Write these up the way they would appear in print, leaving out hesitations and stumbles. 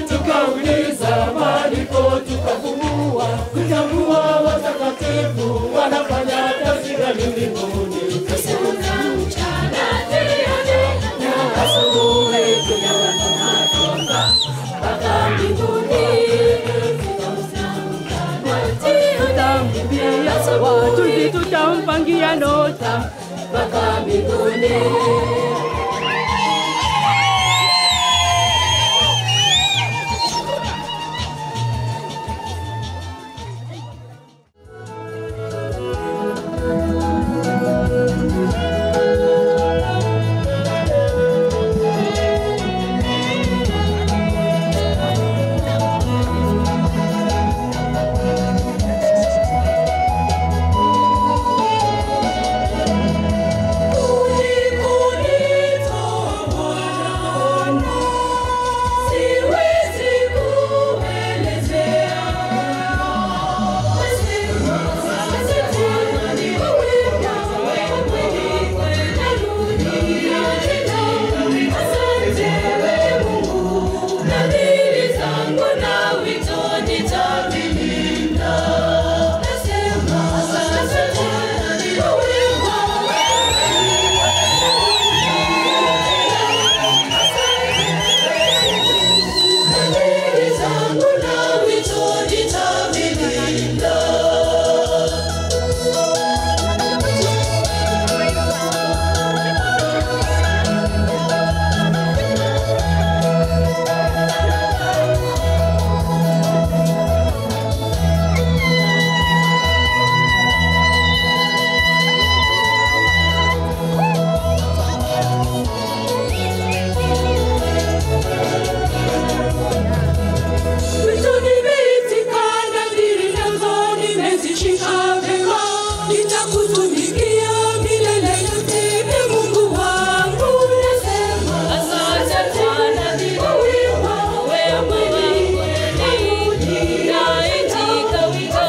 Tukauliza maandiko tukafungua, kutambua watakatifu wanafanya kazi gani mbinguni. Tusimuka mchana jioni na asubuhi tunatoka. nota mpaka mbinguni. Nitakutumikia milele yote, e Mungu wangu. Nasema Asante Bwana kwa wema wewe kweli, naitika wito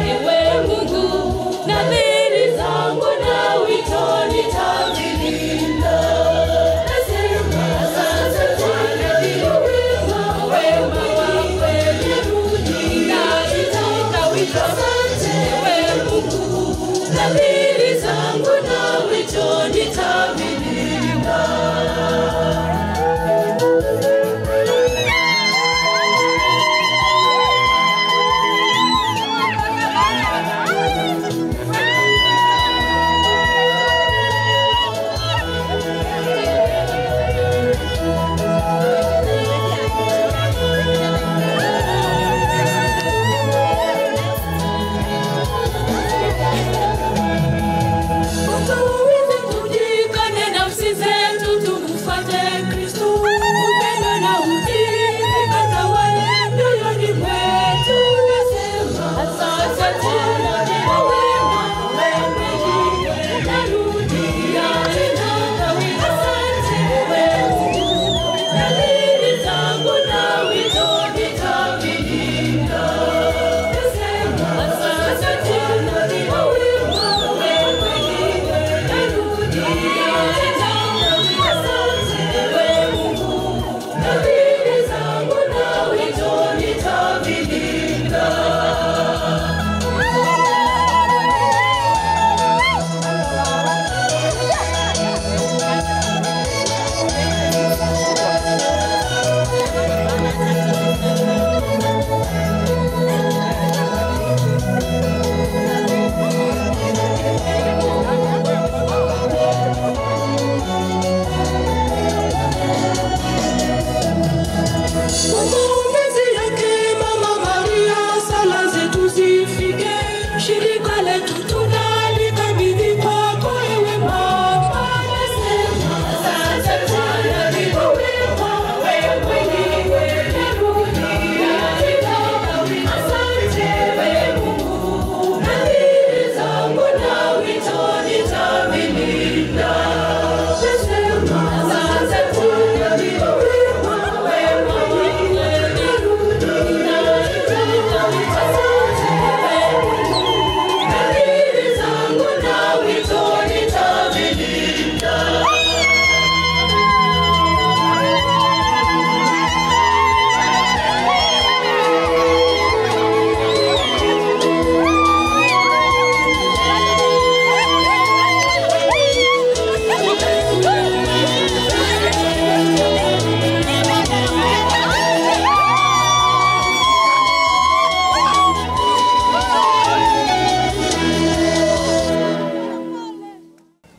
ewe Mungu, nadhiri zangu na wito nitavilinda. Nasema asante Bwana kwa wema wewe kweli, naitika wito ewe Mungu, nadhiri zangu na wito nitavilinda. Hata waweze kujikabidhi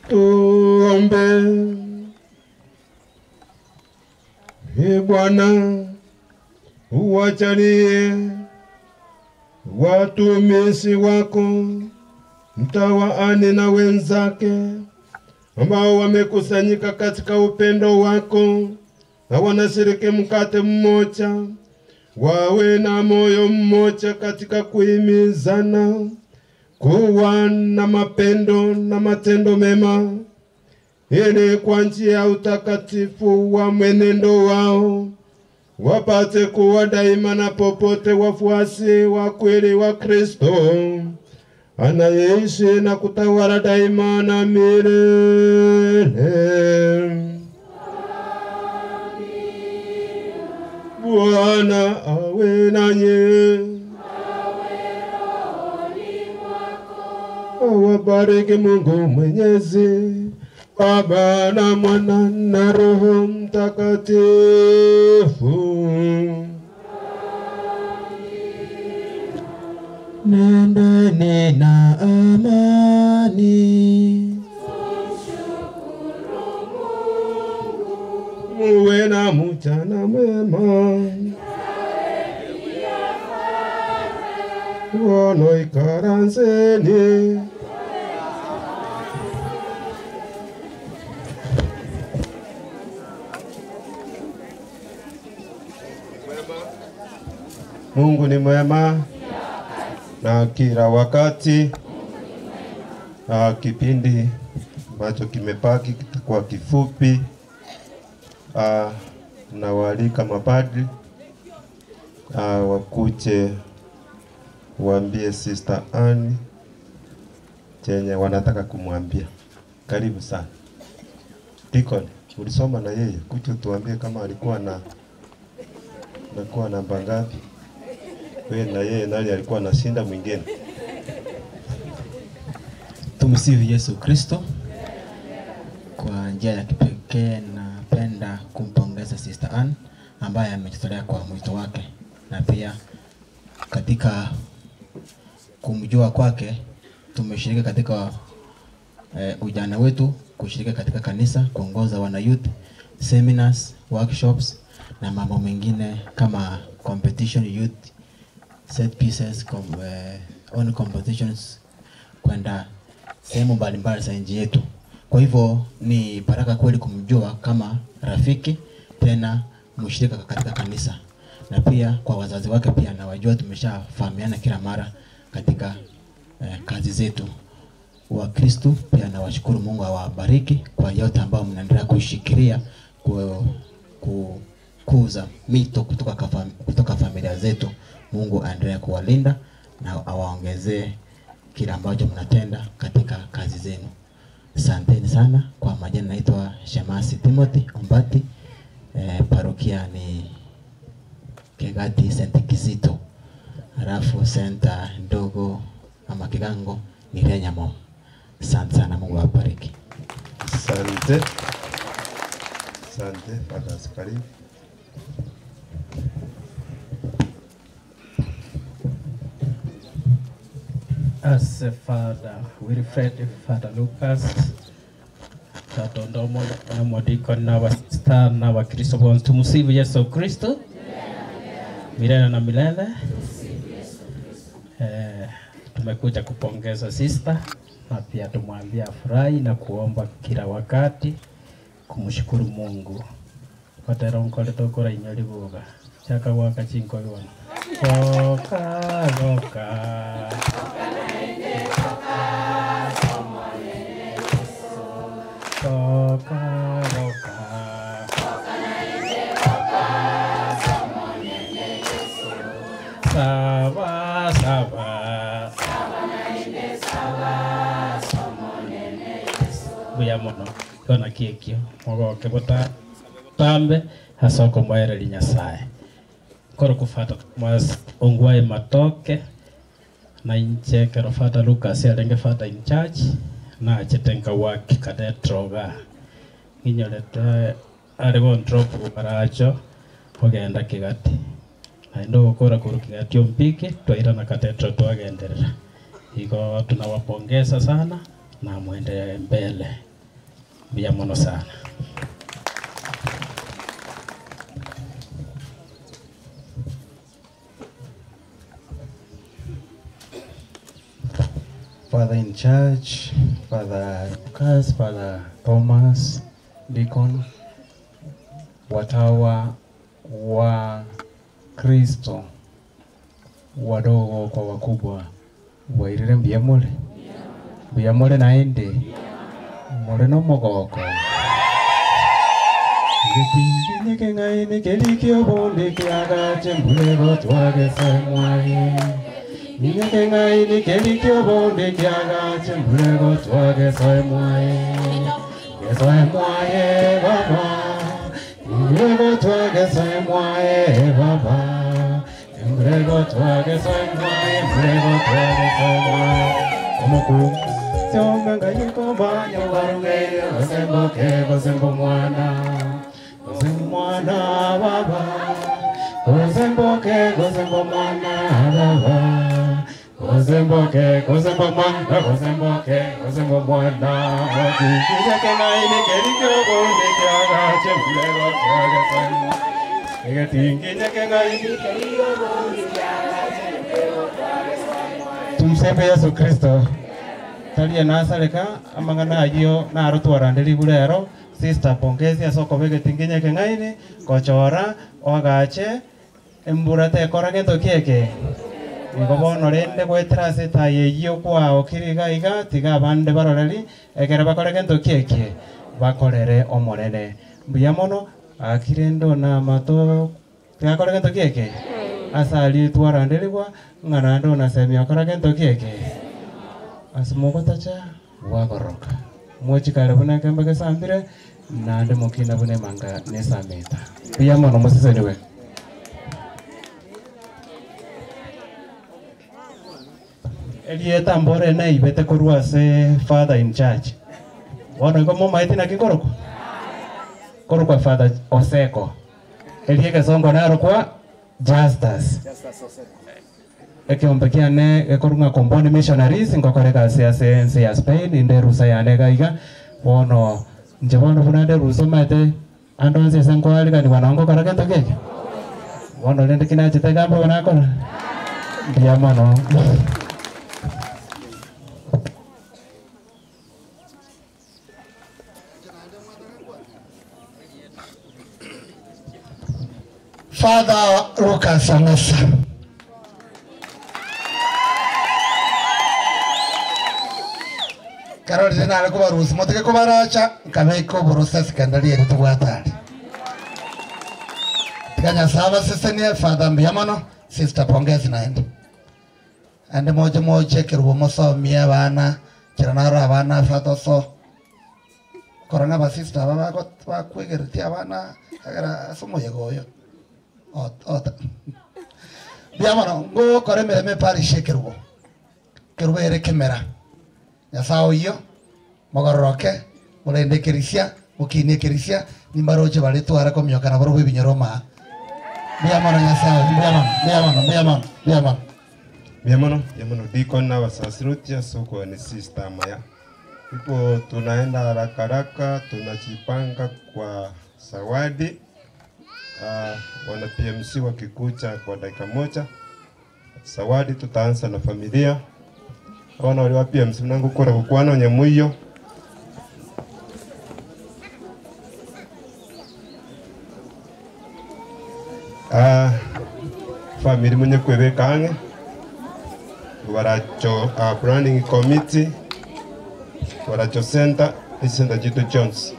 Tuombe. Ee Bwana, uwajalie watumishi wako mtawa Anne na wenzake ambao wamekusanyika katika upendo wako na wanashiriki mkate mmoja, wawe na moyo mmoja katika kuhimizana kuwa na mapendo na matendo mema, ili kwa njia ya utakatifu wa mwenendo wao wapate kuwa daima na popote wafuasi wa kweli wa Kristo anayeishi na kutawala daima na milele. Bwana awe nanyi. Awabariki Mungu Mwenyezi, Baba na Mwana na Roho Mtakatifu. Nendeni na amani. Muwe na mchana mwema. Bono ikaranzeni. Mungu ni mwema na kila wakati. Ah, kipindi ambacho kimepaki kitakuwa kifupi. Ah, nawaalika mapadri ah, wakuje waambie Sister Anne chenye wanataka kumwambia. Karibu sana Deacon, ulisoma na yeye, kuja tuambie kama alikuwa na nakuwa namba ngapi? Wewe na yeye nani alikuwa anashinda mwingine? Tumsifu Yesu Kristo. Kwa njia ya kipekee napenda kumpongeza Sister Ann ambaye amejitolea kwa mwito wake na pia katika kumjua kwake tumeshiriki katika ujana wetu, kushiriki katika kanisa, kuongoza wana youth seminars, workshops na mambo mengine kama competition youth set pieces on competitions kwenda sehemu mbalimbali za nchi yetu. Kwa hivyo ni baraka kweli kumjua kama rafiki tena mshirika katika kanisa, na pia kwa wazazi wake pia nawajua, tumeshafahamiana kila mara katika kazi zetu. Wakristo pia nawashukuru, Mungu awabariki kwa yote ambao mnaendelea kushikilia kukuza mito kutoka familia zetu. Mungu aendelee kuwalinda na awaongezee kila ambacho mnatenda katika kazi zenu. Asanteni sana. Kwa majina naitwa Shemasi Timothy Ombati, parokia ni Kegati St. Kizito, halafu senta ndogo ama Kigango ni Renyamo. Asante sana, Mungu awabariki. Asante. Asante, Father karibu. As a Father Wilfred, Father Lucas, Tatondomo na Modikon na wasista na Wakristo bonse, tumusifu Yesu Kristo milele na milele. Tumekuja kupongeza sister na pia tumwambia afurahi na kuomba kila wakati kumshukuru Mungu batera nkore tokora inyori buga chaka gwaka chinko bwana goka goka goka goka saba saba buya mono kona kiekio mogoke bota tambe hasoko mwereri Nyasaye koro kufata mas ongwae matoke na inche kero fata Lucas arenge fata in charge na achete waki kadetroga nginyorete ari gon drop baracho ogenda kigati na ndo gukora kuru kigati ompiki twairana katetro twagenderera igo tunawapongeza sana na muendelee mbele. Mbuya mono sana. Father in charge, Father Lucas, Father Thomas, Deacon, watawa wa Kristo, wadogo kwa wakubwa, wairire mbuya more, mbuya more naende, more nomogoko. Gĩtingĩ kĩng'ainĩ kĩrikio bũndĩ kĩagache mbure gotwagese mwaĩ Ninye kĩng'ainĩ kĩrikio bũndĩ kĩagache mbure gotwagese mwaĩ Gesoe mwaĩ baba Mbure gotwagese mwaĩ baba Mbure gotwagese mwaĩ mbure gotwagese mwaĩ Omoku Sionga ngai kobanya ugarungeire gosemboke gosembo mwana Gosembo mwana baba Gosemboke gosembo mwana baba Gosemboke gosembo mwana gosemboke gosembo mwana Okikiria kenaine kerikio bonde kiagache mbulego kiagache Egetinginya kenaine kerikio bonde kiagache mbulego kiagache Tumsifu Yesu Kristo. Taria nasareka amang'ana ayio narotwarande rigurero sister pongezi ase okobeka etinginya ekeng'aini gochora oagache embura tekora gento kieke nigo bono rende gwetera ase etayi eyio kwaokire iga iga tiga abande baroreri ekere bakore gento kieke bakorere omorere mbuya mono akire ndona amato tigakore gento kieke ase aria twaranderigwa ng'a naende onasemia okora gento kieke ase mogotacha bwagoroka mochikare buna ekembe gesambire naende mokina buna emanga nesameta mbuya mono moseseniwe. Erieta mbore naibete korwa ase father in charge bono igo momaete naki korokwa korokwa Father Oseko erie egesongo narokwa Justus ekiombe kiane gekorung'a Comboni Missionaries ngokora ase ase ense ya Spain inde rusa yane iga iga bono inche bono buna nde rusa omanyete ande onsi ase nkoariganiwa nabo ngokora gento keke bono rende kinachete iga mbobe nakora mbuya mono. Father Lucas Ang'esa. Karori nare kubarusi motike kubaracha nkabeka oburusa sekondari eri tobwatare. Tiga Nyasaye abasesenie Father mbuya mono Sister pongezi naende. Ande moche moche kerubo mosomie abana kera naro abana Father so kora ng'a abasista aba bakwegeretie abana agera ase omoyega oyo. Ota. Mbuya mono ngokora emeremo eparish ekerubo. Kerubo ere kemera. Nyasaye oyio mogororoke morende ekerisia mokinie ekerisia nimbaroche baretware komioka nabo barobwo ebinyoro maa. Mbuya mono Nyasaye, mbuya mono, mbuya mono, mbuya mono, mbuya mono. Mbuya mono, mbuya mono Deacon na abasasiruti ase okogania sister Maya. Ipo tunaenda haraka haraka, tunajipanga kwa zawadi. Wana PMC wakikuja kwa dakika moja. Zawadi tutaanza na familia. Abana wali wa PMC mnangu kora kukwana onye muiyo. Family mwenye kwebeka ange. Waracho planning committee. Waracho center, Center Jito Jones.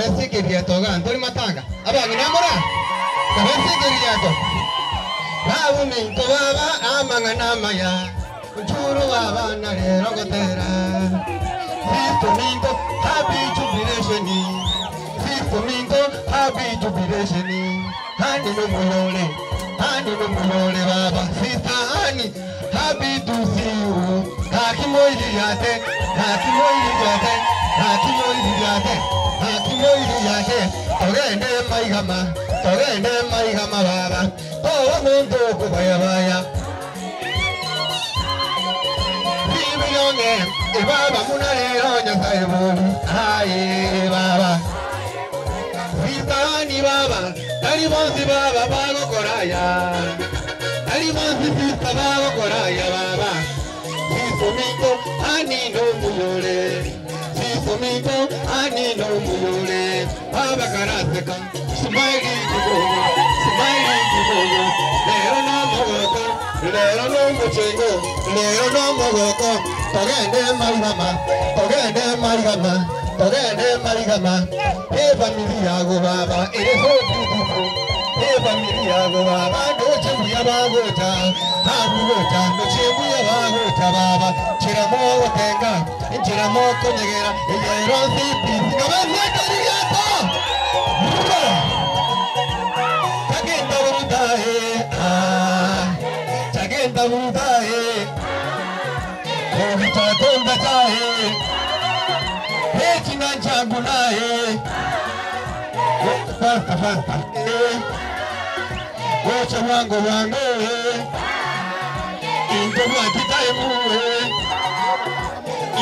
Kabesikiriato gantori matanga. Abang'ina mora. Kabesikiriato. Babu minto baba amang'ana maya. Uchuru baba na rero gotera. Sisto minto happy jubilation. Sisto minto happy jubilation. Hani no muyole. Hani no muyole baba. Sister Hani happy to see you. Hakimoyate. Hakimoyate. Hakimoyate. Hakimoyate. Togende maigama. Togende maigama baba. Towa muntu kubaya baya. Bibilonge, baba munarero nyasaye bulu. Aye baba. Sitani baba, tari bonsi baba bagokoraya. Tari bonsi sita bagokoraya baba. Sisomingo ani no muyore. Sisomingo ani no muyore. Baba karaseka, smiley kidogo, smiley kidogo. Lero no mogoko, lero no muchengo, lero no mogoko. Togende marigama, togende marigama, togende marigama. Hey familia go baba, it is so beautiful. Hey familia go baba, doche buya bagota, habuota, doche buya bagota baba. Chiramo tenga, chiramo konyegera, yero sipi, kabese kariyato. Chagenda budae, ah, chagenda budae. Kohita tonga chae, hechina changunae. Fasta fasta, eh. Gocha wango wango, eh. Into bwatitaemu, eh.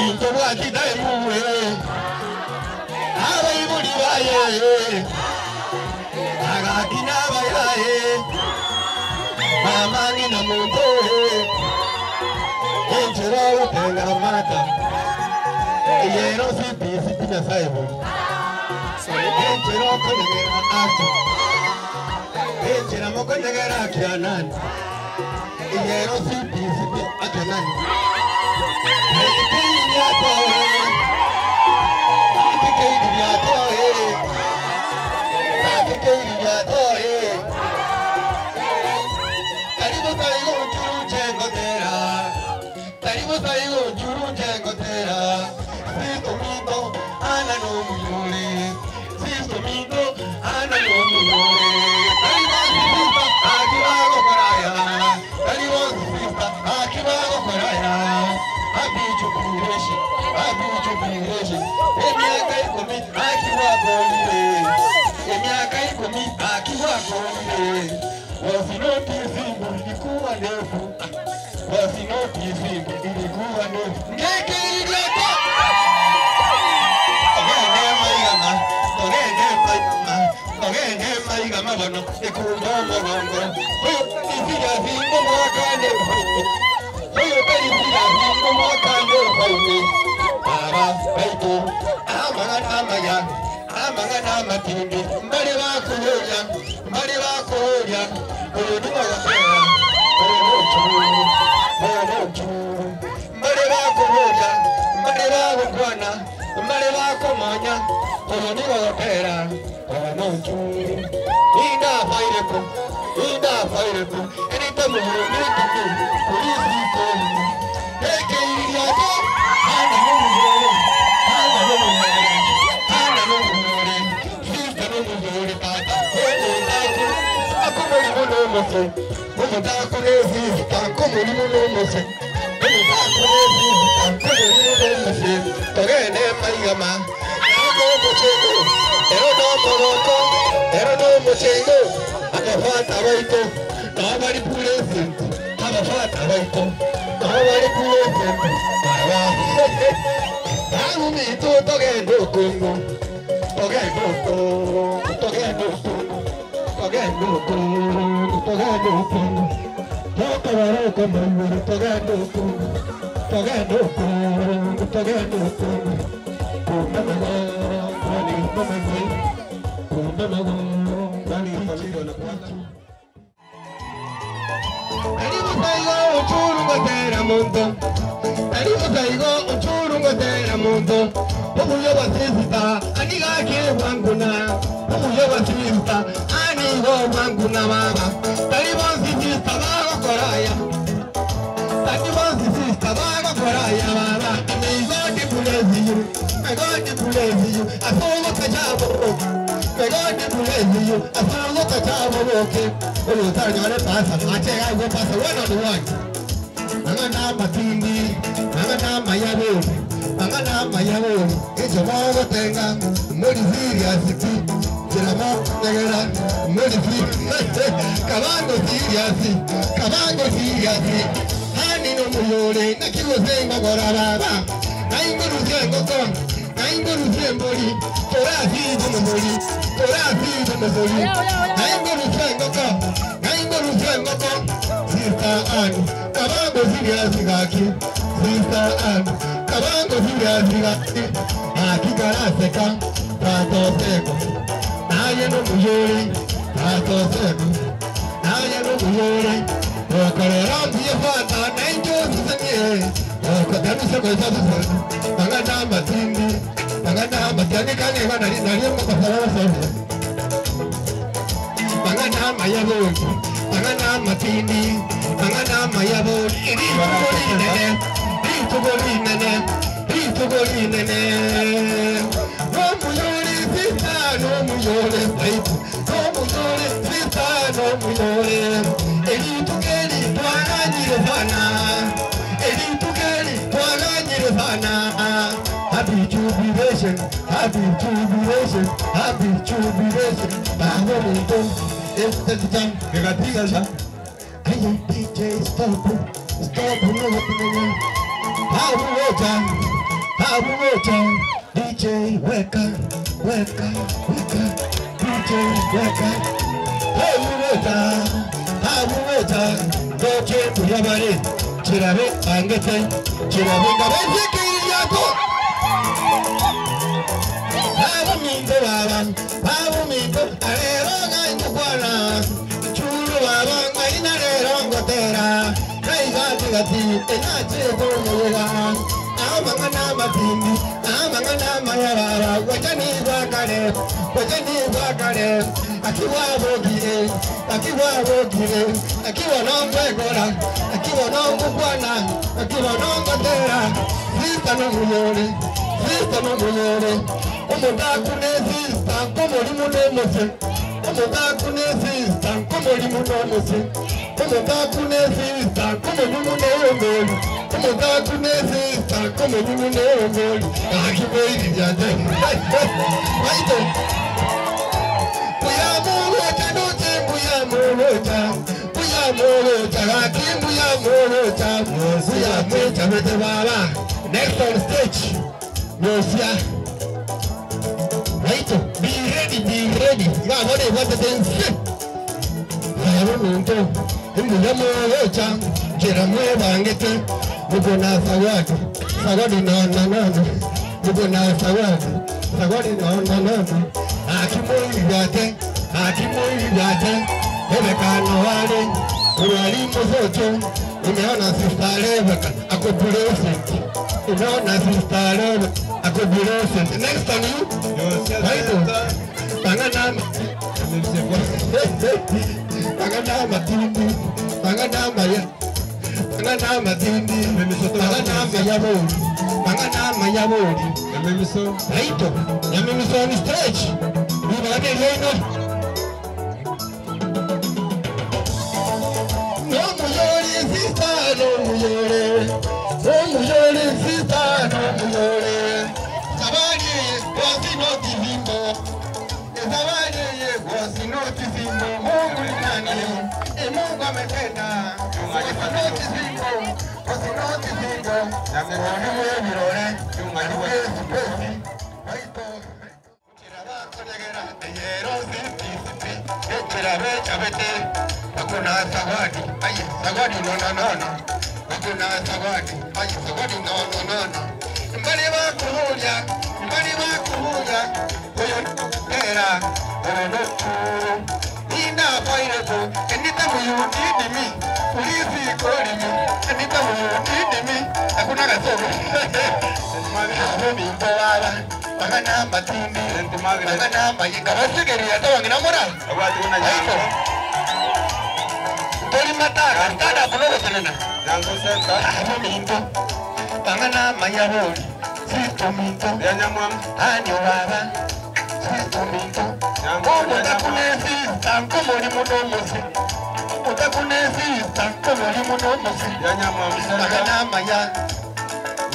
Into bwatitaemu, eh. Abaibuli baye, eh. Agakina bayaye. Mama ngina muntu, eh. Enchera utenga mata. Yero sipi sipi nyasaye bo. Enchera konyegera ati. Enchera mokonyegera kianani. Yero sipi sipi akanani. Ekeiria tohe. Ekeiria tohe. Ekeiria tohe. Karibu taigo churu chengotera. Karibu taigo churu chengotera. Sisto minto ana no muyole. Sisto minto ana no muyole. Karibu sista akibago koraya. Karibu sista akibago koraya. Happy jubilation. Happy jubilation. Emyaka ikumi akibago lile. Emyaka ikumi akibago lile. Wasinoti fimbo ilikuwa ndefu. Wasinoti fimbo ilikuwa ndefu. Ngeke iliyoto. Ogende maigama, ogende maigama, ogende maigama bono ikumba mugongo. Oyo isiga fimbo mwaka ndefu. Oyo isiga fimbo mwaka ndefu. Baba baitu amangana amaya amangana amatindi mbali bakuhoya mbali bakuhoya oyo ni mwagapera oyo ni oyo ni mbali bakuhoya mbali bagukwana mbali bakumonya oyo ni mwagapera oyo ni inda faireko inda faireko enita muhuru polisi ko eke iriato ana no ana no ana no sista no muyore tata akumuri muno mose umutako nesista kumuri muno mose umutako nesista kumuri muno mose togende maigama ero muchengo ero no moroko ero no muchengo abafata baito nabari president abafata baito nabari president baba Babu togende okongo togende okongo togende okongo togende okongo togende okongo tokabaroko mawuru togende okongo togende okongo togende okongo kumbe mago ni kumbe kumbe mago Nani familia wanakuacha? Karibu saigo uchuru ngotera muntu. Karibu saigo uchuru ngotera muntu. Obuyo bwa sister anigake bwanguna. Obuyo bwa sister anigo bwanguna baba. Tari bonsi sister bagokoraya. Tari bonsi sister bagokoraya baba. May God bless you. May God bless you. Asogo kajabo. May God bless you. Asogo kajabo okay. Oyo tanyore pasa. Ache go pasa one on one. Angana matindi, angana mayabo, angana mayabo. Ejo mogo tenga, muri serious ti. Jira mo negera, muri kabango serious, kabango serious. Hani no muyore, nakigoze ngogora baba. Nainguruze ngoko, nainguruze mbori. Torazi jumuri, torazi jumuri. Nainguruze ngoko, nainguruze ngoko. Sister Ann, kabango serious gaki. Sister Ann, kabango serious gaki. Akikaraseka, tatoseko. Naye no muyore, tatoseko. Naye no muyore. Okorera mbiye fata, nainjo sisemie. Okotanuse koisa susana. Mangana matindi, mangana matindi kane wana nari mkasala sasa. Mangana mayabo, mangana matindi, mangana mayabo. Iri tugori nene, iri tugori nene, iri tugori nene. No muyore sista, no muyore saitu, no muyore sista, no muyore. Eri tugeri twaganyire sana, eri tugeri twaganyire sana. Happy jubilation, happy jubilation, happy jubilation. Bawo muntu, este jam, Aye DJ stop, stop no no. Habu habu DJ weka, weka, weka, DJ weka. Habu habu Doche kuyabare, chirabe angete, chirabe ngabe kiriyato. Babu mingo baba, babu mingo, arero ngayukwana. Churu baba ngaina rero ngotera. Kaiga tigati, enache komoyega. Amangana matindi, amangana mayarara. Wachani wakare, wachani wakare. Akiwa bogire, akiwa bogire, akiwa nongwegora, akiwa nongukwana, akiwa nongotera. Sista no muyore, sista no muyore. Omudaku ne sista, komolimu ne mose. Omudaku ne sista, komolimu no mose. Omudaku ne sista, komolimu ne omoli. Omudaku ne sista, komolimu ne omoli. Akiboiri byanje. Waito. Buya murocha noche, buya murocha. Buya murocha, gaki buya murocha. Buya murocha bete baba. Next on stage, Yosia. Waito, be ready, be ready. Ngabone what the dance. Babu muntu, imbuya murocha. Jira mwe bangete. Mugona sawadi, sawadi no no no no. Mugona sawadi, sawadi no no no no. Akimoyi byate, akimoyi byate. Rebeka no wale, urali muzocho. Umeona sister Rebeka, ako blessed. Umeona sister Rebeka, ako blessed. Next on you. Waito. Bangana Bangana matindi, bangana maya. Bangana matindi, bangana mayabo. Bangana mayabo. Waito. Nyamimiso ni stretch. Ni leno. No muyore sister, no muyore. No muyore sister, no muyore. Sabari wasi no tizimbo. Zawadi wasi no tizimbo. Mungu ni nani? E Mungu ametenda. Wasi no tizimbo. Wasi no tizimbo. Oni mirore. Oni sipesi. Waito. Chirabe chabete. Hakuna zawadi. Aye, zawadi no no no no. Hakuna zawadi. Aye, zawadi no no no no. Mbali bakuhulia, mbali bakuhulia. Oyo era, oyo no. Ina paireko, enita muyu didimi. Ulisi kolimi, enita muyu didimi. Hakuna gasogo. Minto baba. Bagana matindi. Bagana mayinga basegeria tabangina mora. Aiko. Tori mataka tada kulogo tenena. Yango center. Minto. Bagana mayabori. Sisto minto. Anyo baba. Sisto minto. Como takunesi tanko mori munomusi. Utakunesi tanko mori munomusi. Bagana maya.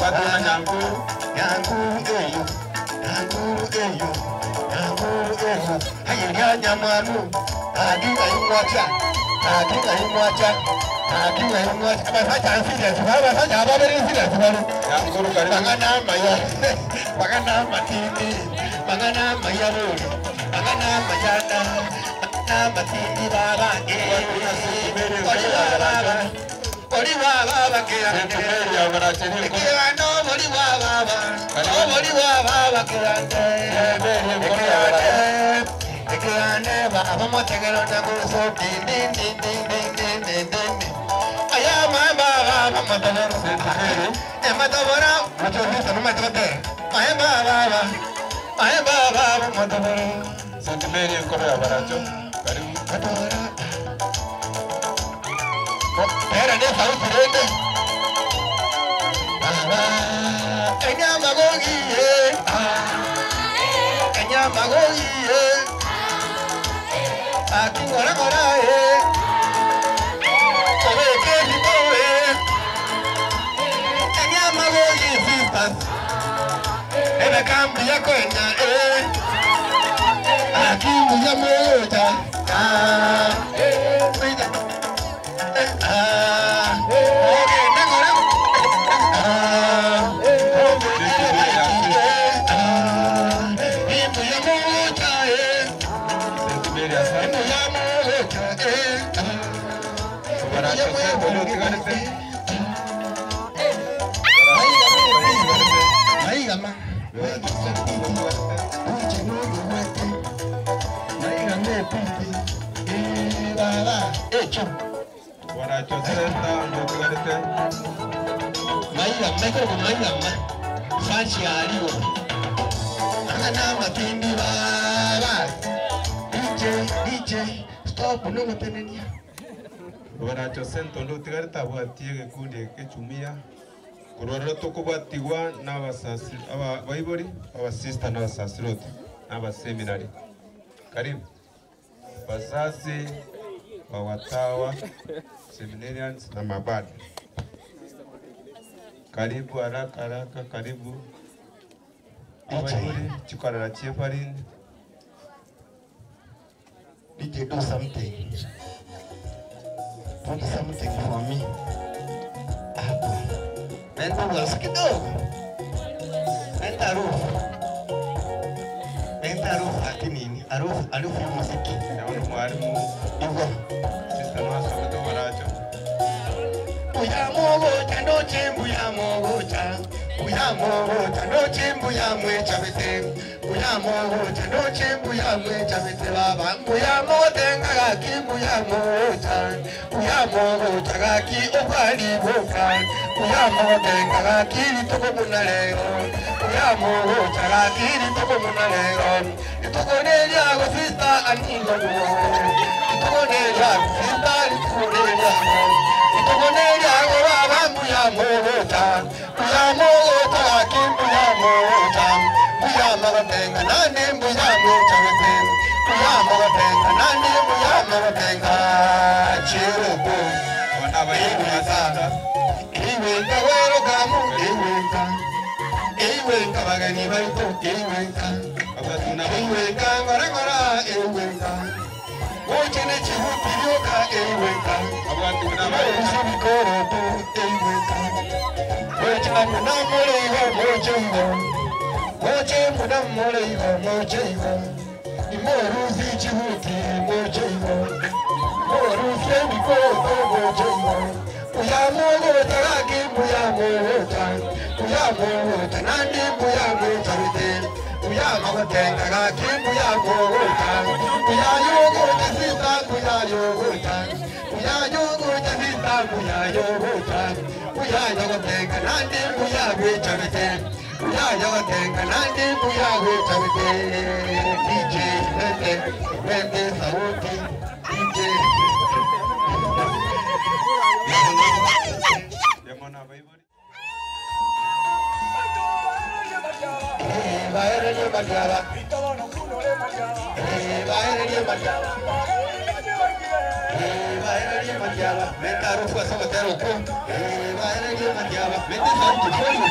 Waduna nyangu. Nyangu eyo. Nyangu eyo. Nyangu eyo. Hayi nyamwamu. Adinga imwacha. Adinga imwacha. Adinga imwacha. Abasaja serious. Abasaja ababere serious balo. Nyanguru karibu. Bagana maya. Bagana matindi. Bagana mayaburi. Bagana mayana. Bagana matindi baba. Ori baba. Ori baba ke ande. Ke ano ori baba. Ori baba ke ande. Ke ande. Ke ande baba motegelo na guso din din din din din din din din. Aya mama baba motegelo. E matobora mucho gusto no me trote. Ay baba. Ay baba motegelo. St. Mary nkoro ya Baracho. Karibu. Era de sauti rende. Baba, enya magogi eh. Enya magogi eh. Aki ngora ngora eh. Obe ke hito eh. Enya magogi sisters. Ebe kambi yako enya eh. Aki muya moja. Ah. Eh. Ah. Okay, nangora. Ah. Ah. Imuya moja eh. St. Mary asante. Imuya moja eh. Baracho center leo tigarete. Maigama. Baracho center leo tigarete. Maigama ikoro maigama. Fashi aliwo. Angana matindi baba. DJ DJ stop no gotenenia. Baracho center leo tigarete abwatie gikundi gechumia. Kurorera tukubatigwa n'abasasi aba baibori abasista n'abasasirote n'abaseminari. Karibu. Wazazi wa watawa, seminarians na mabadi. Karibu haraka haraka, karibu. Abaibori chikorera chiefarindi. DJ do something. Put something for me. Hapo. Nenda wasi kidogo. Nenda harufu. Nenda harufu ati nini? Harufu, harufu ya muziki. Naona mwalimu Hivyo. sister Nwasomete Baracho. Uyamogocha ndoche mbuyamogocha. Uyamogocha ndoche mbuyamwecha bete. Uyamogocha ndoche mbuyamwecha bete baba. Mbuyamotenga gaki mbuyamogocha. Uyamogocha gaki obwaliboka. Uyamotenga gaki litoko munalero. Uyamogocha gaki litoko munalero. Litoko nelyago sister aningo. Litoko nelyago sister litoko nelyago. Litoko nelyago baba mbuyamogocha. Mbuyamogocha gaki mbuyamogocha. Mbuyamogotenga nani mbuyamogocha bete. Mbuyamogotenga nani mbuyamogotenga chiruko. Abana abaibori sister. Iwenka werokamu iwenka. Iwenka bageni baito iwenka. Abatuna Iwenka ngora ngora iwenka. Wochene chihupirioka iwenka. abatuna abaibori. Usibikoroto iwenka. Wochena munamuleiho mocheiho. Woche munamuleiho mocheiho. Imoruzi chihuti mocheiho. Moruzi ebikoroto mocheiho. Uyamogocha gaki muyamogocha. Uyamogocha nandi muyamogocha bete. Uyamogotenga gaki muyamogocha. Uyayogocha sita muyayogocha. Uyayogocha sita Buyayo gocha, buyayo gotenga nande buya gwechabete. Buyayo gotenga nande buya gwechabete. DJ lete, lete sauti. DJ. Baererie Madiaba. Baererie Madiaba. Baererie Madiaba. Meta harufu asogotera uko. Baererie Madiaba. Mete sauti kweli.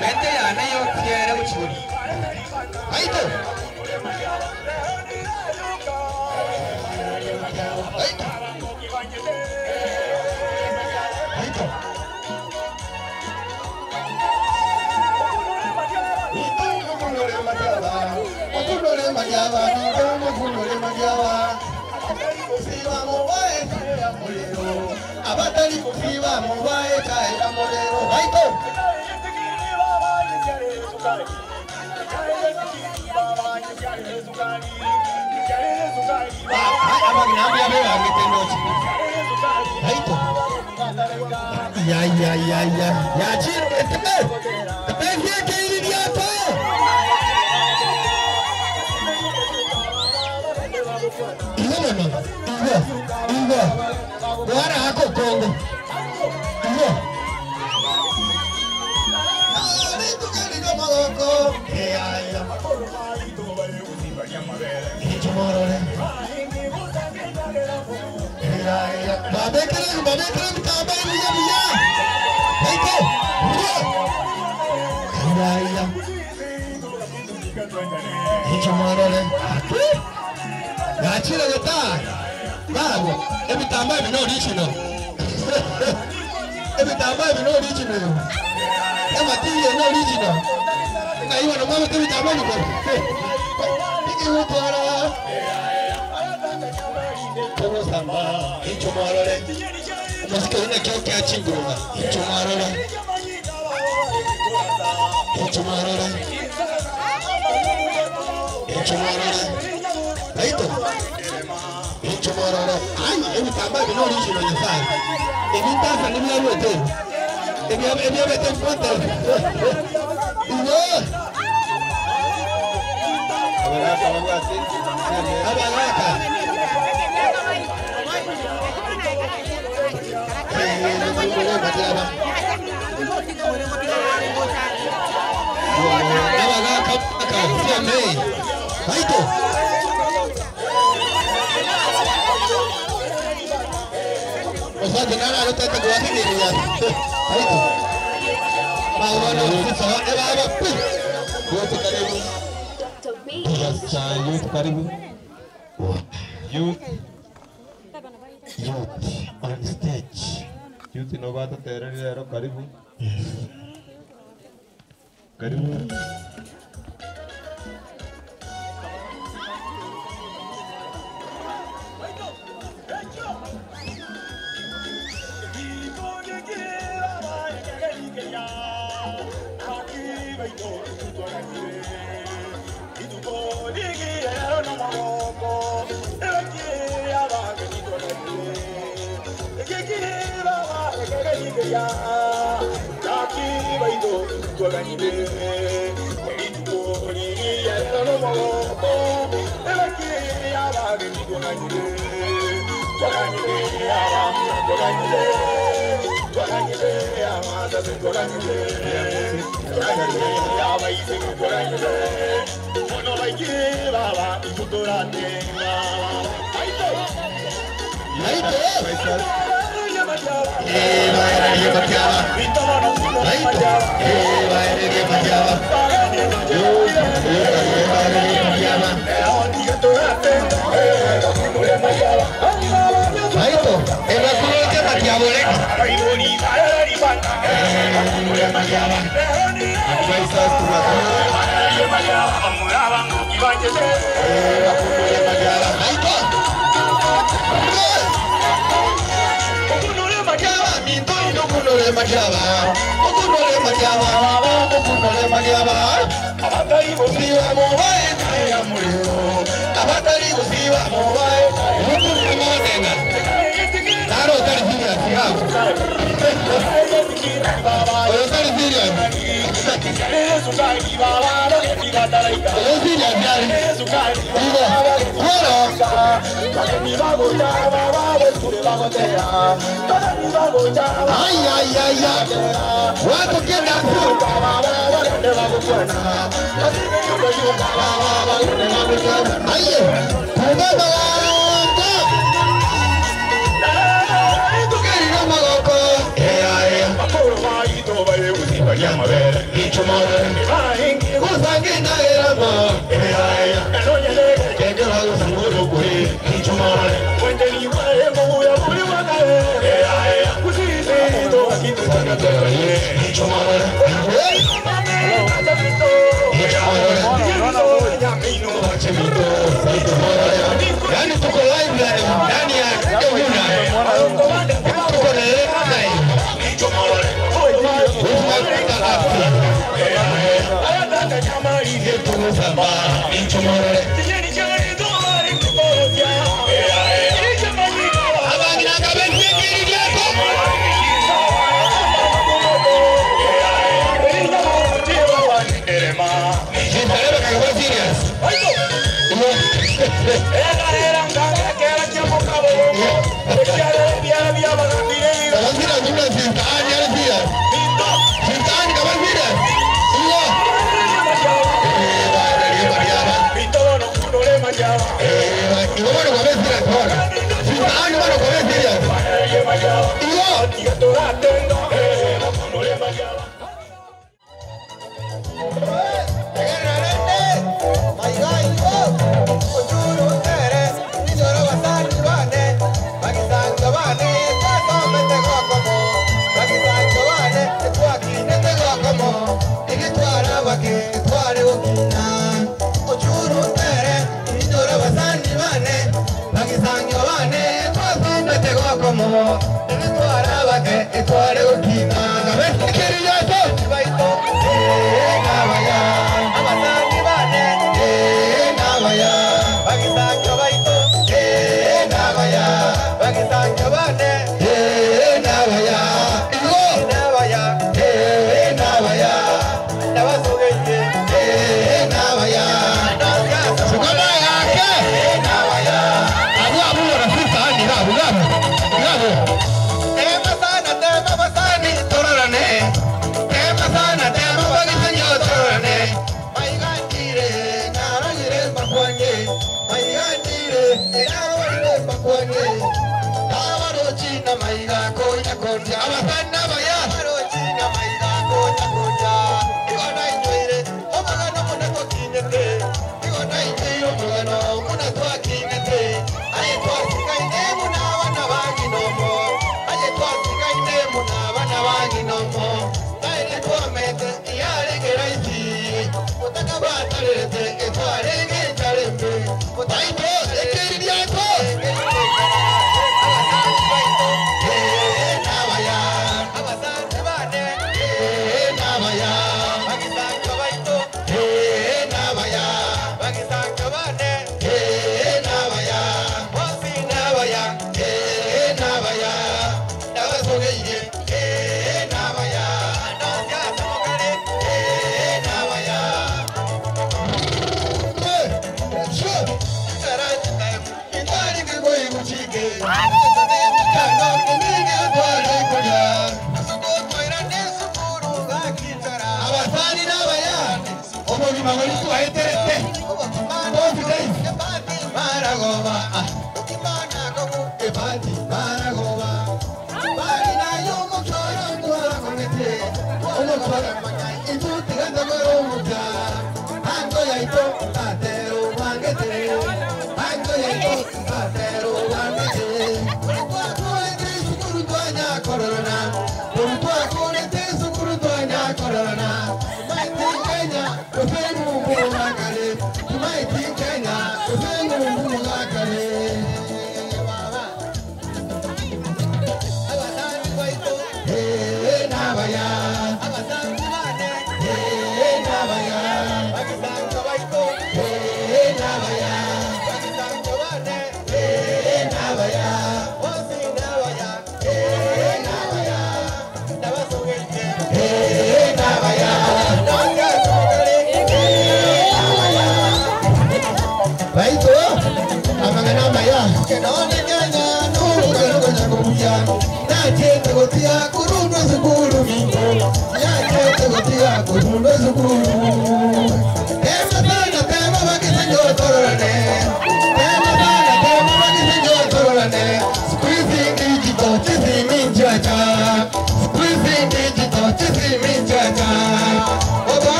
Mete yana yo tiere uchuri. Aito. Aito. Aito. Okunole Madiaba, okunole Madiaba. Kufiwa mubae ya muliro, abatali kufiwa mubae ya muliro. Aito. Ya ya ya ya ya chiro tepe tepe ke iri yato. Igo no igo igo bwana hako Kongo igo ari tukali magoko ya ya ichomorole ya ya babekere babekere mtabani ya ya haiko ya ya ichomorole Gachira geta. Bago, ebitamba bino original. Ebitamba bino original. Ematiye no original. Ngai wana mama te bitamba bino. Iki utwara. Togo samba, icho mwarore. Umasike ina kyo kya chinguruma. Icho mwarore. Icho mwarore. Icho mwarore. Aito. Icho mwarore. Ai, ebitamba bino original nyasaye. Ebitasa ni byarwete. Ebyabete mponte. Iwo. Abagaka babwati. Abagaka. Abagaka baka CMA. Aito. Osante nara arotete kuwakigiriya. Aito. Magono sisa eba eba pu. Yote karibu. Sasa youth karibu. Youth. Youth on stage. Youth no bata tereri lero karibu. Karibu. Ay, ay, ay, ay. Watu kenda Aye, kumama wanga. Tukerira magoko. Eh, aye. Kusange na eramo. Eh, aye. Kegera usanguru kuri. Yani tuko live live ndani ya Muna. Tuko na live.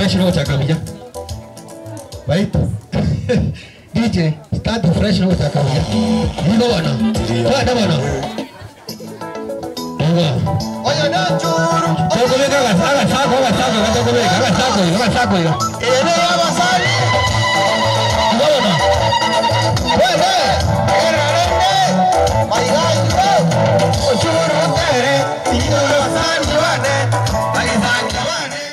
Fresh no chakabija. Right? DJ, start the fresh no chakabija. Nigo bana. Bana bana. Nigo. Oyo no churu. Toko beka aga sako aga sako aga toko beka aga sako aga sako. Ene abasani. Nigo bana. Wewe. Erarende. Maiga yo. Churu tere. Nigo abasani bane. Bagisanga bane.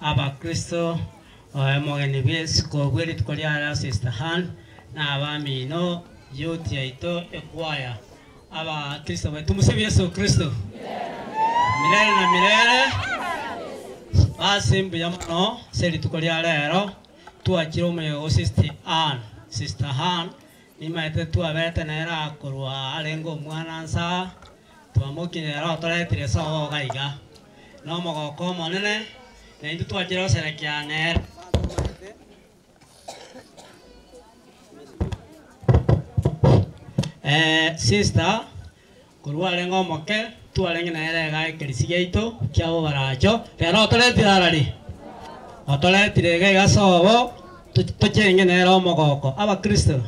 Abakristo omogeni bw'esiko bwe rituko ria rero Sister Han na abamino youth yaito ekwaya abakristo baitu tumusifu Yesu Kristo milele na milele. Basi mbuya mono ase rituko ria rero twachire omoyega o Sister Ann. Sister Han nimaete twabete nere akorwa arenge omwana nsa twamokinyera otoretire sogo iga iga na omogoko omonene na intwe twachire goserekea nere. Eh, sister korwa arenge omoke twarenge nere iga ekerisi giaito kia bobaracho rero otoretire arari otoretire iga iga sobo tochenge nere omogoko abakristo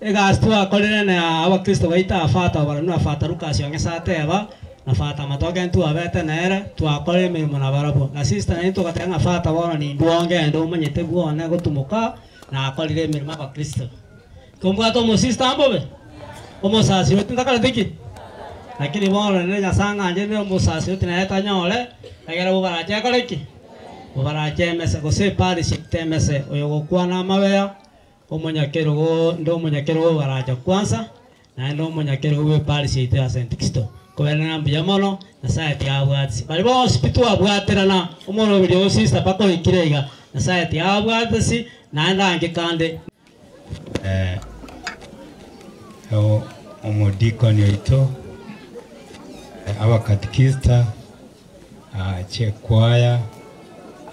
egasi twakorire na abakristo baito aba Father oboroni na Father Lucas Ong'esa ateba na Father Matoke ntwabete nere twakorire emeremo nabarabwo na sister naintwe togoteba ng'a Father bono nindwo ngende omanyete bwone gotumoka nakorire emeremo abakristo. Tombwate omosister mbobe? Omosasiroti ntakoreti ki? Lakini bono rende Nyasae ang'ancherire omosasiroti nere tanyore, egere bobarache akore ki? Bobarache emese gose eparish yaito emese, oyogokwana amabeya, omonyakerogo nde omonyakerogo bobaracha kwansa, naende omonyakerogo bwe eparish yaito ya St. Kizito. Kobera ng'a mbuya mono, Nyasae tiabwatisi. Baria bonsi pi twabwaterana, omoroberi o sister mpaka oikire iga, Nyasae tiabwatisi, naende ange kande. Omodikoni oito, abakatikista, chikwaya,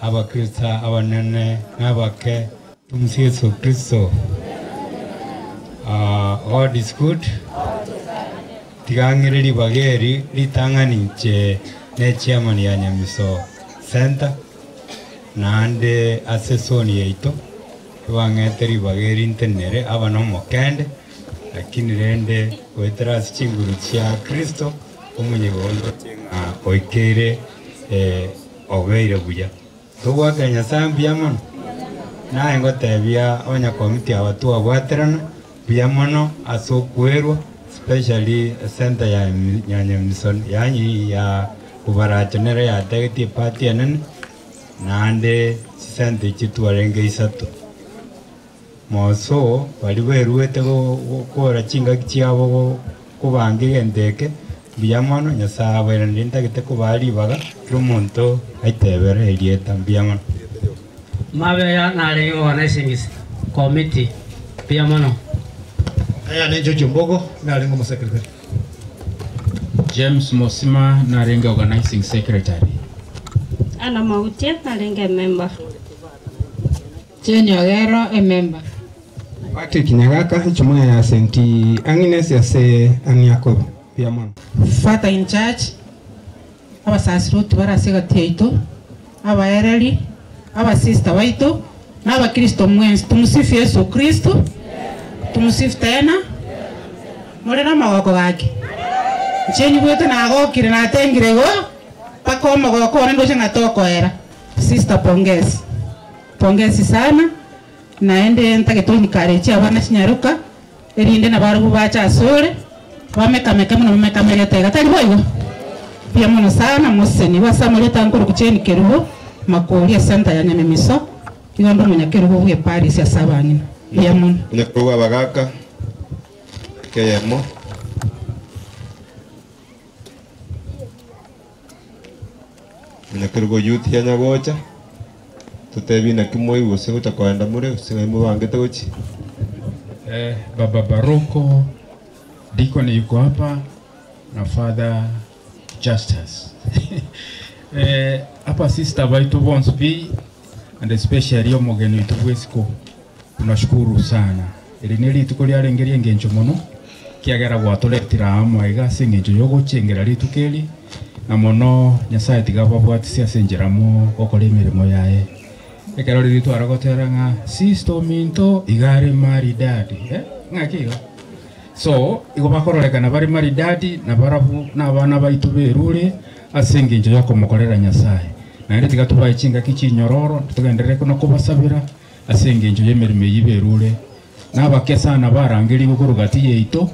abakristo abanene na abake, tumsifu Yesu Kristo. God is good. Tiga ng'ire ribaga eri ritang'ani inche ne chairman ya Nyamiso Center, naende ase esoni yaito ebang'ete ribaga eri ntenenere aba nomokende, lakini rende goetera ase chinguru chia Kristo omonyigo ondoche ng'a oikeire obeire buya. Togwakera Nyasaye mbuya mono, naye ngotebia abanyakomiti aba twabwaterana mbuya mono ase okwerwa, especially center ya ya Nyamiso yaani ya Bobaracho nere yategetie epati enene, naende chisenta echi twarenge isato. Moso baria beruete gokora chingaki chiabo kobanga egento eke, mbuya mono Nyasaye abairanerie ntagete kobaa ribaga kera omonto aitebere erieta mbuya mono. Mabeya narenge organizing committee mbuya mono. Aya ne George Ombogo narenge omosecretary. James Mosima narenge organizing secretary. Anna Mautia narenge member. Jane Ogero emember. Patrick Nyagaka echumuya ya St. Agnes ase Ang'iakobo. Mbuya mono. Father in charge, abasasiroti bare ase egati yaito, abaereri, abasista baito, na abakristo mwensi, tumusifu Yesu Kristo, tumusifu tena, more namagoko gaki? Inche nyigwete nagokire natengire igo, mpaka omogoko one ndoche ng'a tokoera. Sister pongezi, pongezi sana, naende ntagete oencourage abana chinyaroka, erinde nabarobwo bache asore. Bamekameke muno bamekamegete iga tari boigo. Mbuya mono sana moseni bwase amarieta ankoro kucheni kerubo makori esenta ya Nyamemiso igo ndo omonyakerubo bwe Paris ase abang'ina. Mbuya mono. Onyakerubo abagaka keyemo. Onyakerubo youth ya Nyagocha totebie naki moigwe gose gocha koenda more gose ng'ai mobangete gochia. Eh, Baba Baroko, Deacon yuko hapa na Father Justus. Eh, hapa sister baitu bonsi pi and especially omogeni oito bwesiko tunashukuru sana. Eri ne rituko riarenge ria engencho mono kiagera gwatoretire amo iga ase engencho yogochengera rituko eri na mono Nyasaye tiga babwatisi ase enchera mogokora emeremo yaye. Ekero riria tware gotera ng'a sister ominto iga are maridadi eh, ng'aki igo? So igo bakororekana bare maridadi na barabwo na abana baito berure ase engencho yokomokorera Nyasaye. Naende tiga tobae chingaki chinyororo, togenderere na kobasabera ase engencho y'emeremo eyio berure. Nabake sana barangerigwe korwa gati yaito,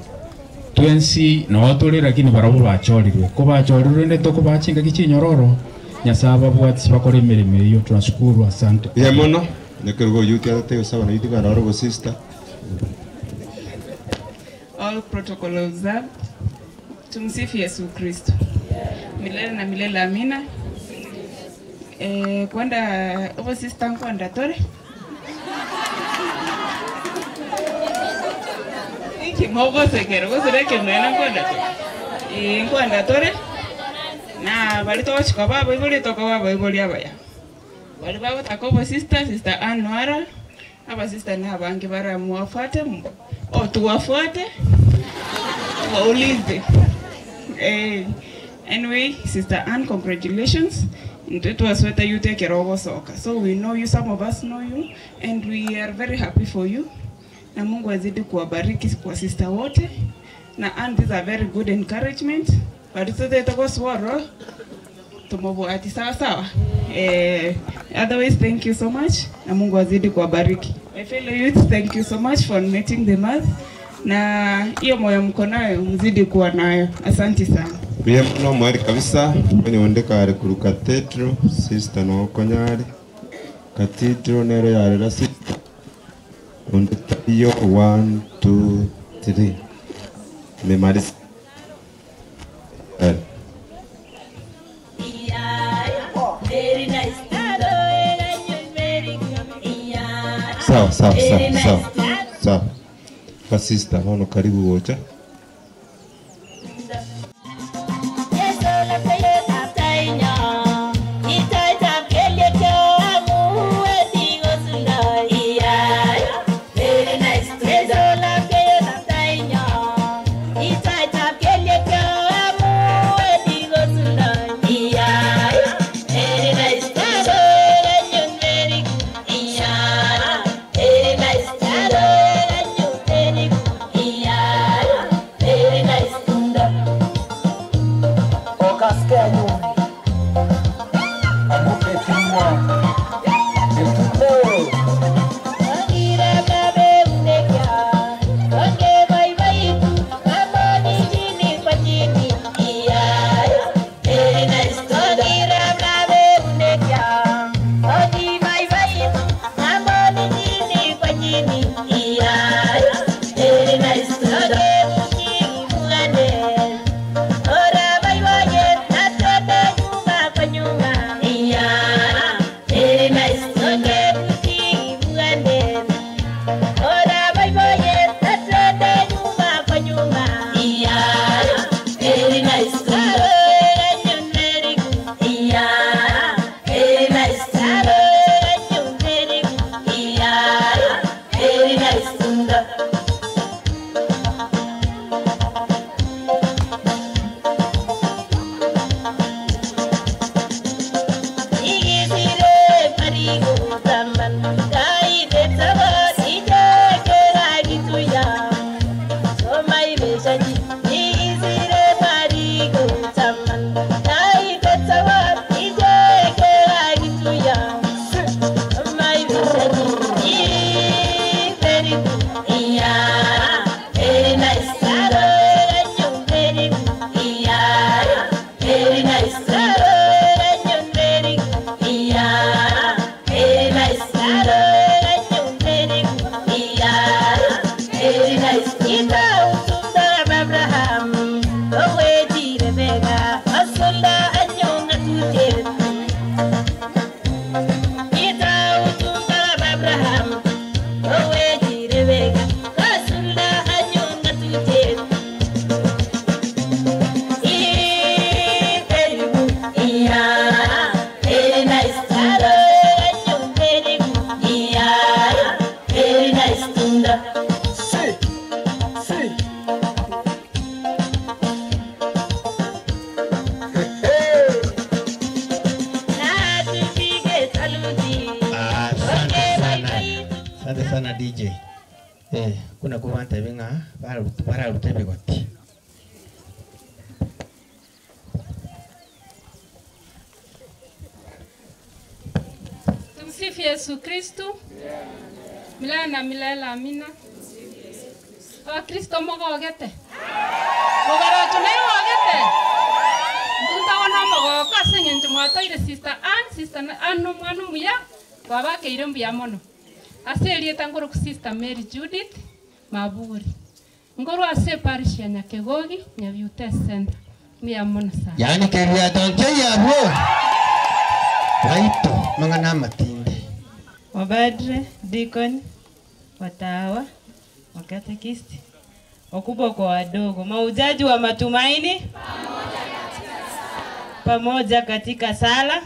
twensi noo tore lakini barabwo bachorirwe. Ko bachorirwe rende tokobaa chingaki chinyororo, Nyasaye ababwatisi bakore emeremo eyio. Tunashukuru, asante. Mbuya mono, nekerubo oyio tiatataiyo gosaba naintwe kare ore obosista. All protocol observed. Tumsifu Yesu Kristo. Milele na milele amina. Eh, kwenda obo sister nkwenda tore. Iki mogosekera gosere kenwena nkwenda tore. Eh, nkwenda tore. Na bari togochika babo ibori tokoba baibori abaya. Bari bagotaka obo sister, sister Anwara. Aba sister na abange baramuwafuate o tuwafuate waulize. Eh, anyway, Sister Ann, congratulations. Intwe twaswete you take soka. So we know you, some of us know you, and we are very happy for you. Na Mungu azidi kuwabariki kwa sister wote. Na Ann, this is a very good encouragement. But sote tokosworo tumobwati sawa sawa. Eh, otherwise thank you so much na Mungu azidi kuwabariki. My fellow youth, thank you so much for meeting the month. Na hiyo moyo mko nayo mzidi kuwa nayo. Asante sana. Mbuya mono mweri kabisa onye onde kare korwa cathedral sister nokonyare cathedral nero yarera sister onde taiyo 1 2 3 nimemalisa. Eh. Sawa sawa sawa sawa sawa. Kwa sister bono karibu gocha. Yeah. sana DJ. Eh, kuna kubanta binga bararuta ebigoti. Tumsifu Yesu Kristu. Milele na milele, amina. Abakristo mogogete mobaracho naye ogete ntuntago omogoko ase eng'encho mwatoire sister Ann, sister Ann omwana omuya twabakeire mbuya mono ase erieta nkoroku sister Mary Judith Maburi nkorwa ase eparish ya Nyakegogi Nyabiute Center mbuya mono sana. Yani keriato nke yabwo. Baito mang'ana amatinde. Wabadre, deacon, watawa, wakatekisti, wakubwa kwa wadogo, maujaji wa matumaini pamoja katika sala.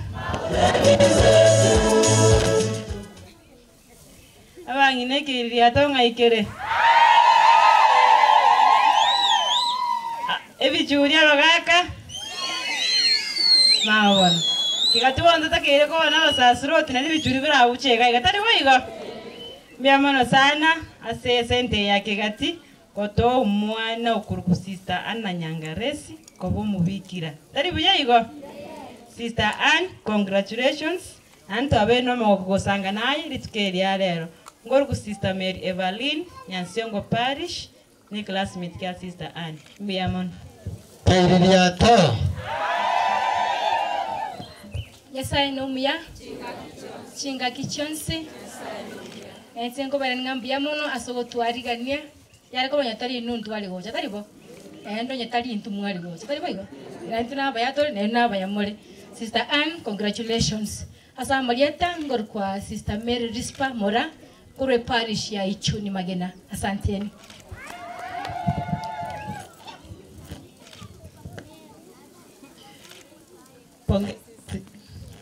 Abang'ina ekiriria tong'aikere ebichuria abagaka mabona kigatubanza takeire kobona abasasiroti nari ebichuri birabuchega iga tari boigo mbuya mono sana ase esente ya kigati kotoa omwana okuruku sister Anna Nyangaresi koba omubikira tari buya igo. Sister Ann, congratulations. Anto abe no gosanga naye rituko eria rero ngoruku Sister Mary Evelyn Nyansiongo Parish ni classmate kia Sister Ann mbuya mono. Keiririato. Nyasaye nomuya chingaki chionsi ense nkobera ng'a mbuya mono ase ogotwarigania yare komanya tari nuntu tware gocha tari bo endo nye tari intu mwari gocha tari bo igo naintu nabaya tore nayo nabaya more. Sister Ann, congratulations. Ase amarieta ngorukwa Sister Mary Rispa Mora korwa parish ya Ichuni Magena. Asanteni.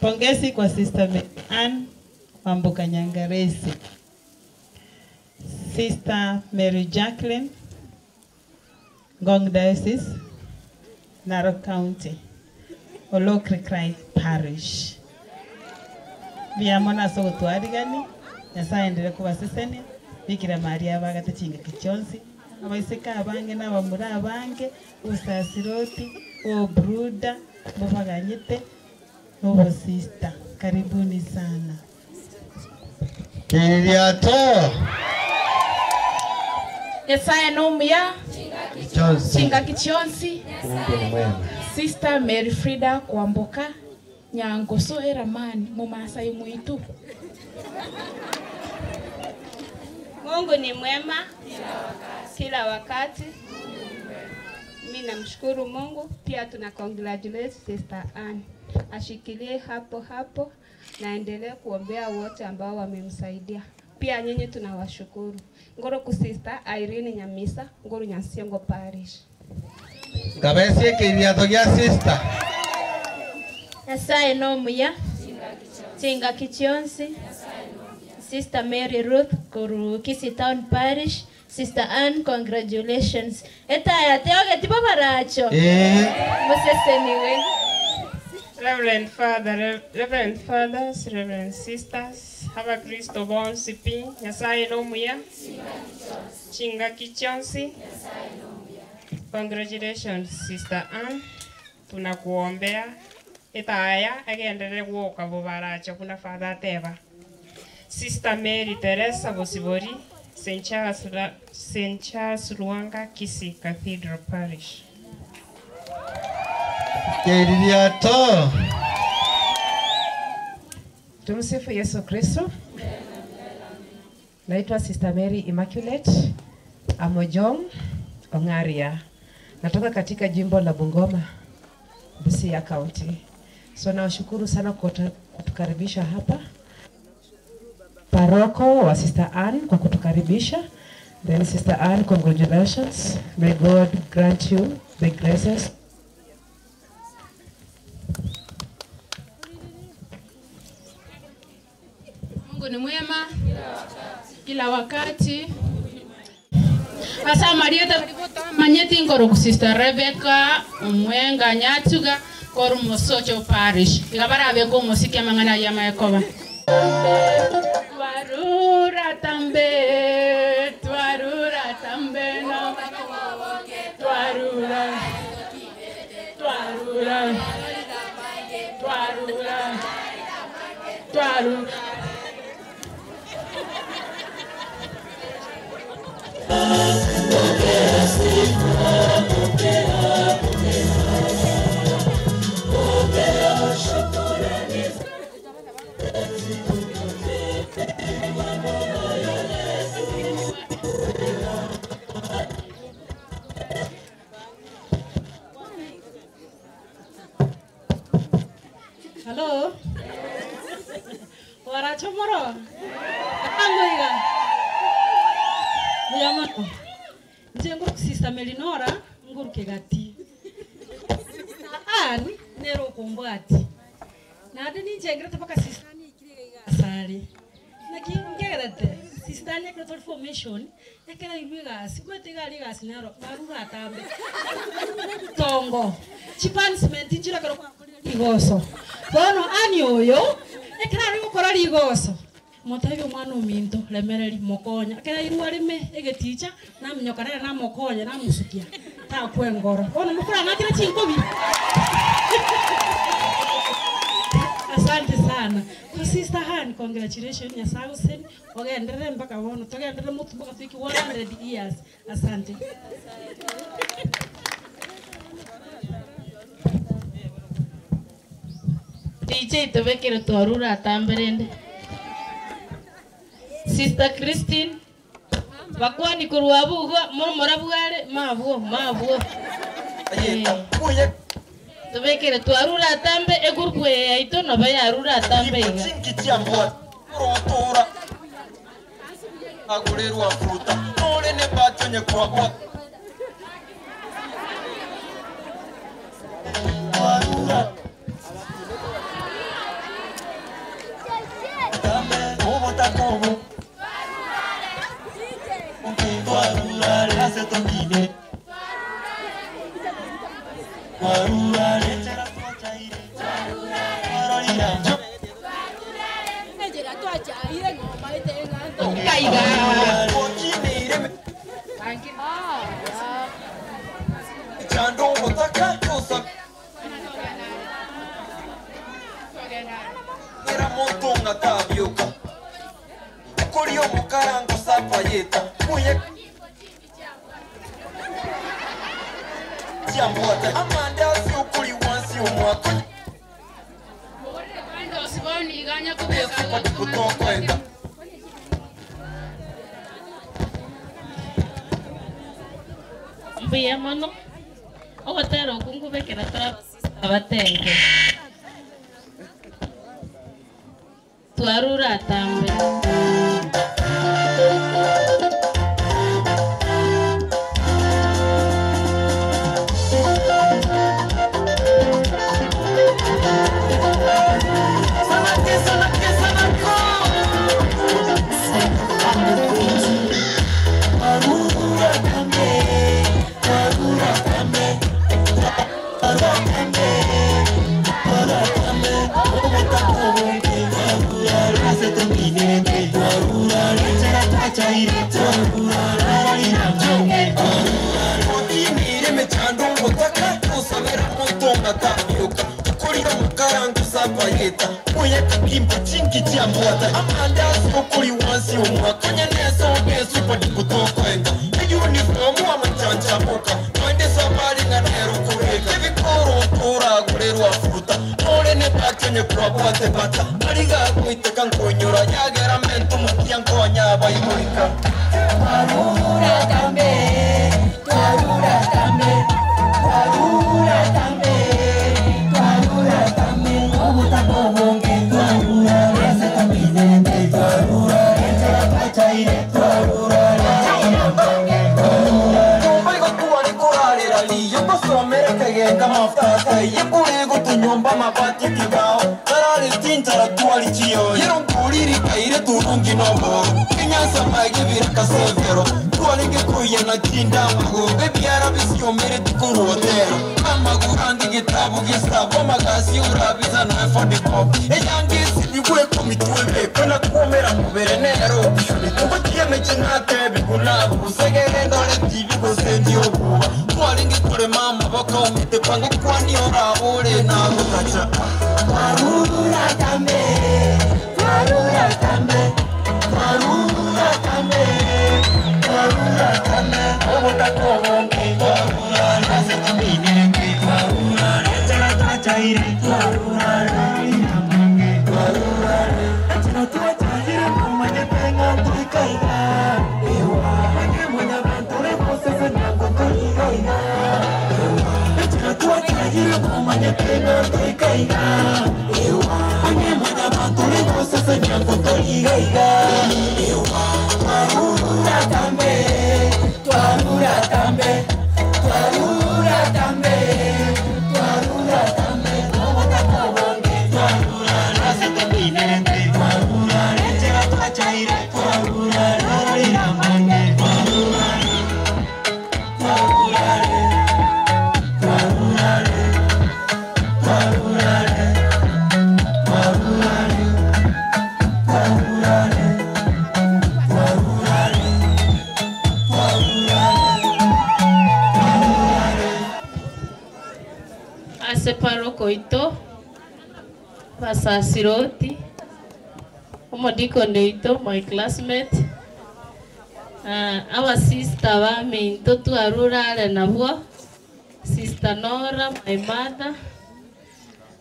Pongezi kwa Sister Mary Ann Wambuka Nyangaresi. Sister Mary Jacqueline, Ngong Diocese, Narok County, Olokrikai Parish. Mbuya mono ase ogotwarigani, Nyasaye endere kobasesenia, Bikira Maria abagate chingaki chionsi, abaiseke abange na abamura abange, obosasiroti, obobruda, mbobaganyete, n'obosista. Karibuni sana. Keiririato. Nyasaye nomuya Chonsi. chingaki chionsi. Mungu ni mwema. Sister Mary Frida Kwamboka Nyangoso Eramani mumasai mwitu. Mungu ni mwema kila wakati. Mimi namshukuru Mungu. Pia tuna congratulate Sister Ann, ashikilie hapo hapo na endelee kuombea wote ambao wamemsaidia. Pia nyinyi tunawashukuru. Ngoro ku Sister Irene Nyamisa, Ngoro Nyansiongo Parish. Kabesie keiriato gia sister. Nyasaye nomuya chingaki chionsi. Sister Mary Ruth koru Kisii Town Parish. Sister Ann, congratulations. Etaya teoge tipo baracho. Eh. Museseniwe. Reverend Father, Reverend Fathers, Reverend Sisters, Abakristo bonsi pi, Nyasaye nomuya, chingaki chionsi. Congratulations Sister Ann, tunakuombea etaya agenderere gwoka bobaracho buna Father ateba. Sister Mary Teresa Bosibori, St. Charles, St. Charles Luanga, Kisii Cathedral Parish. Keiririato. Tumsifu Yesu Kristo. Naitwa Sister Mary Immaculate Amojong Ongaria. Natoka katika jimbo la Bungoma, Busia County. So nawashukuru sana kwa kutukaribisha hapa. Paroko wa Sister Ann kwa kutukaribisha. Then Sister Ann, congratulations. May God grant you the graces. Mungu ni mwema kila wakati. Asa marieta manyeti ngoro ku Sister Rebecca Omwenga Nyatuga koru Mosocho Parish. Igabara beko musiki amangana ya maekoba. Waru Twarura tambe, twarura tambe no. Twarura, twarura, twarura, twarura. Halo. Waracho moro. Angoiga. Muyamano. Nje nguru sister Melinora nguru kegati. Ani nero kumbwati. Nade ninje ngrete paka sister asali. Naki ngerete sister ni ekero formation ekero irwe gasi gwete gari gasi nero barura atambe. Tongo. Chipanisment njira kero rigoso. Bono ani oyo ekero ari gukora rigoso motebi omwana ominto remereri mokonya ekero airwa arime egeticha naminyoka nere namokonya namusukia takwa engoro bono mokoranakire chinkobi. Asante sana ko sister Han, congratulations Nyasaye guseni ogenderere mpaka bono togenderere motu mpaka tuiki 100 years. Asante. DJ tubekere twarura atamberende. Sister Christine bakwani kurwa bugwa murumura bware mabwo mabwo. Tubekere twarura atambe egurupu yaito nabo yarura atambe iga. Urotora agurerwa fruta nore ne batonye kwa kwa Mbuya mono ogotera oku nkubekera tore abatenge twarura atambe. Igwe komitwebe kona kuomera mubere nero Tugotieme chinate biguna Busegere ndore tibi gose ndiobuba Twaringi kure mama baka umite kwangu kwani ora ore na gukacha Twarura tambe Twarura tambe Twarura tambe Twarura tambe Obota kobonke Twarura Nase tuminenge Twarura Echara twachaire Twarura Twarura Echara twachaire Kumanye penga tuikaiga Ewa Enge mwanya bantu Rebosese nango tuikaiga Ewa Echara twachaire Kumanye penga tuikaiga Ewa Enge mwanya bantu Rebosese nango tuikaiga Ewa Twarura tambe Twarura tambe Twarura tambe Twarura tambe Obota kobonge Twarura Nase tuminenge Twarura Echara twachaire Twarura Rarira mange Twarura Twarura Twarura Twarura Twarura Twarura Ase paroko ito basasiroti omodikoni oito my classmate abasista baminto twarurare nabwo sister Nora my mother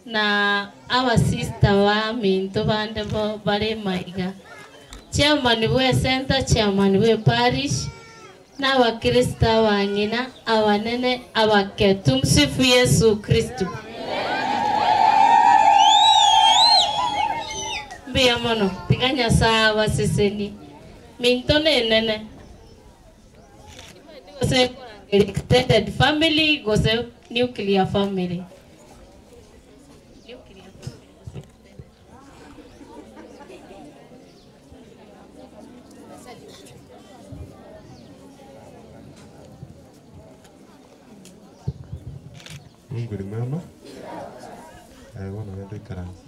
na abasista baminto bande bo bare maiga chairman bwe center chairman bwe parish n'abakristo abang'ina abanene abake tumsifu Yesu Kristo. Mbuya mono tiga Nyasaye abaseseni minto nenene gose extended family gose nuclear family. Mungu ni mwema. Bona wendo ikaranze.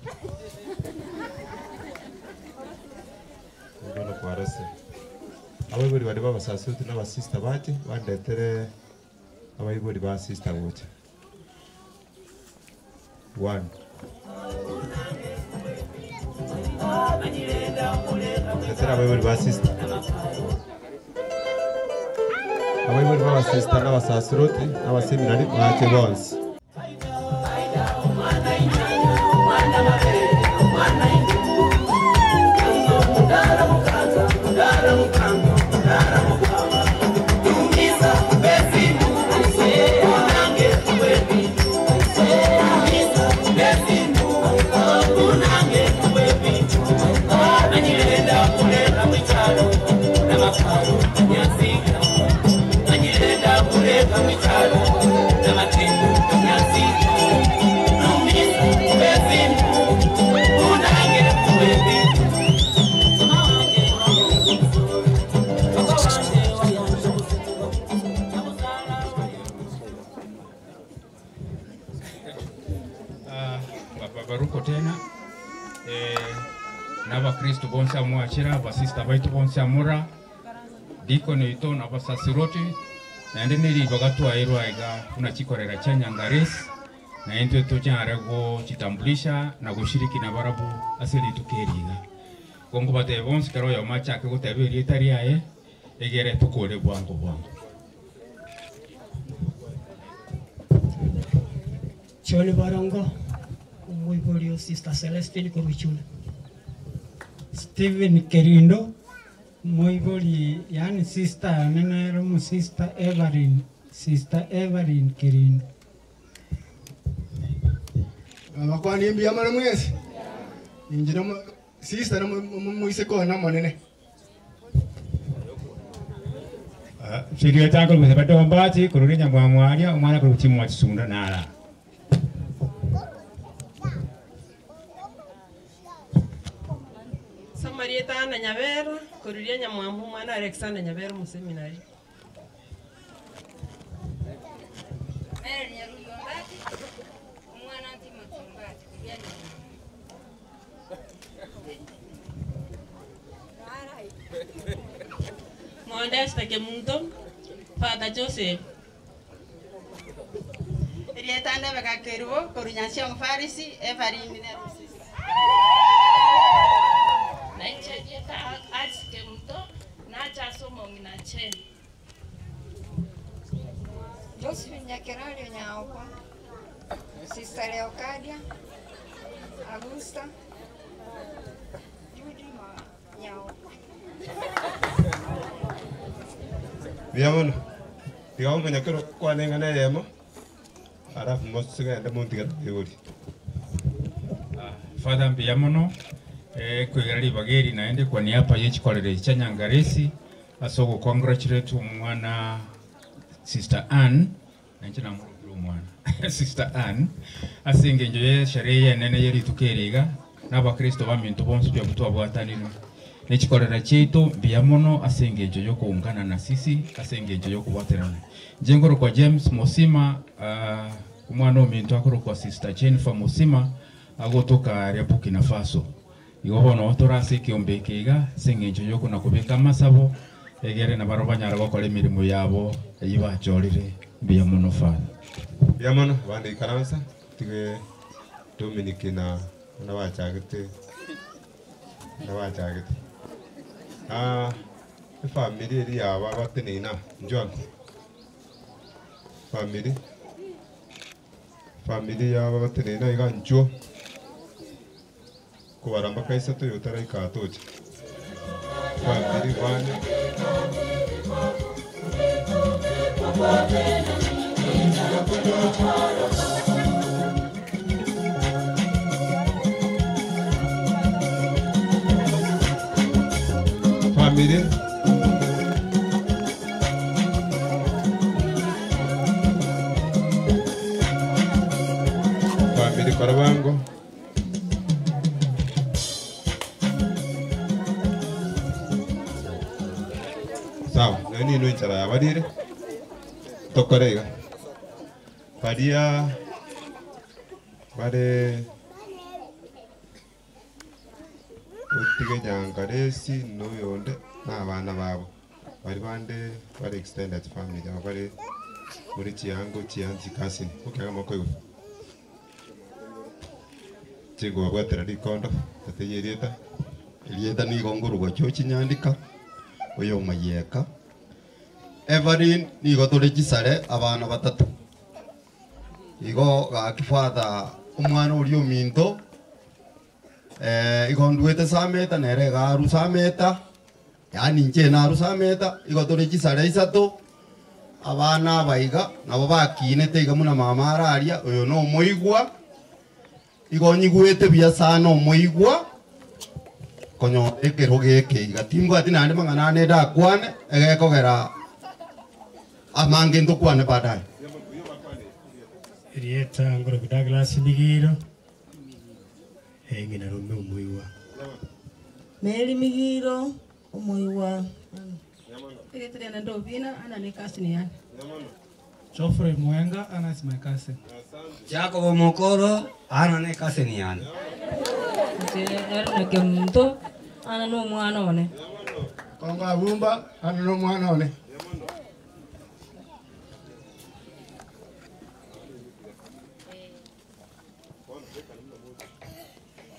Bona kwarase. Abaibori bari babasasuti n'abasista bake bandetere abaibori ba sister gocha. One. Ndetere abaibori ba sister. Abaibori b'abasista n'abasasuti n'abaseminari bake bonse. Baba Baruko tena n'abakristo bonse amwachira abasista baitu bonse amura dikoni ito n'abasasiroti naende neribaga twairwa iga buna chikorera chia nyangaresi na intwe tuchare gochitambulisha na goshiriki na barabu ase rituko eri iga gongo batebe bonsi kero oyomo achake goteba erieta riaye egere tukore bwango bwango. Choli Barongo, Umuiborio Sister Celestine Koruchule. Stephen Kerindo, Muibori, yani sister, nene romu Sister Everin, Sister Everin Kerindo. Abakwani mbi amara mwese. Injira sister no muise kona monene. Sirio chako kusepata ombachi kururi nyamwamwaria omwana kuri kuchimwa chisunda nara. Samarieta Ana Nyabera, kururia Nyamwambu mwana Alexander Nyabera mu seminari. Mary Nyaruri Ombati, omwana Timothy Ombati, kururia Nyamwambu. Rietande Esther Kemunto, Father Joseph. Erieta Rebecca Kerubo, korwa Nyansiongo Omofarisi, Evelyn nere omosista. Na inche erieta Alice Kemunto, nache ase omong'ina Jane. Josephine Nyakerario Nyaokwa, Sister Leocadia, Augusta, Judy Nyaokwa. Mbuya mono. Tiga omonyakero okwane eng'ana eyemo, alafu mosigende montigere abaibori. Father mbuya mono eh, kwegera ribaga eri naende kwa niaba ye chikorero echi chia Nyangaresi ase ogocongratulate omwana Sister Ann nainche namorokire omwana Sister Ann ase engencho ye esherehe eye enene ye rituko eri iga na abakristo baminto bonsi pi abwo twabwatanirwe ne chikorera chiaito mbuya mono ase engencho yokoungana na sisi ase engencho yokobwaterana. Inche nkorokwa James Mosima ah, omwana ominto akorokwa Sister Jennifer Mosima agotoka aria Burkina Faso. Igo bono tore ase ekeombe eke iga ase engencho y'okona kobeka amasabo, egere nabarabwo banyare gokora emeremo yabo eyio bachorire. Mbuya mono Father. Mbuya mono, abande ikaransa, tige Dominic na buna bachagete buna bachagete. Ah, efamiri eria yabo abateneine aa, inchuo ango. Famiri. Famiri yabo bateneine aiga inchuo, kobara mpaka isato oyo otaraika atoche. Famiri bane. Famiri. Famiri kora bwango. Sawa, naye ninwe enchara yabarire, tokore iga. Baria bare Otige Nyangaresi na oyonde na abana babo. Baria bande bare extended family abo bare muri chiango chianti cousin. Okiagera mokoigwa. Chikobabwatera rikondo tateiyo erieta. Erieta nigo nkorokwa George Nyandika, oyo Mayeka. Evelyn nigo tore chisare abana batato. Igo gaki father omwana oria ominto eh, igo nduete Sameta nere iga arwa Sameta, yaani inche narwa Sameta, igo tore chisare isato, abana aba iga nabo bakinete iga buna mama araria, oyo na omoigwa, igo nyigwete buya sana omoigwa, konyora ekerogo eke iga. Timbwati naende mang'ana ande ndakwane, egekogera amange ntokwane baadaye. Erieta ngoroku Douglas Migiro, ng'ina rome omoigwa. Mary Migiro, omoigwa. Erieta riane Ndobina, ana ne cousin yane. Geoffrey Mwenga, Anna is my cousin. Jacob Mokoro, Anna ne cousin yane. Erna Kemunto, ana no omwana one. Kongo Abumba, Anna no omwana one.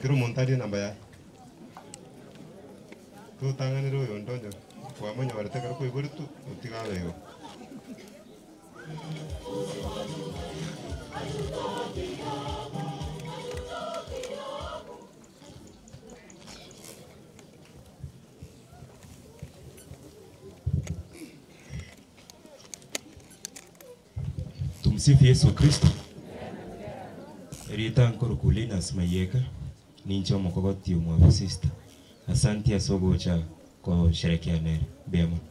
Kera omonto arie enamba yaye. Totang'anere oyonde onye kwamonyorete ekero kwaiboretwe, otige abe igo. Tumsifu Yesu Kristo. Erieta nkorokwa Linus Mayeka, ninche omokogoti omwabo sister. Asanti ase ogocha kosherekea nere. Mbuya mono.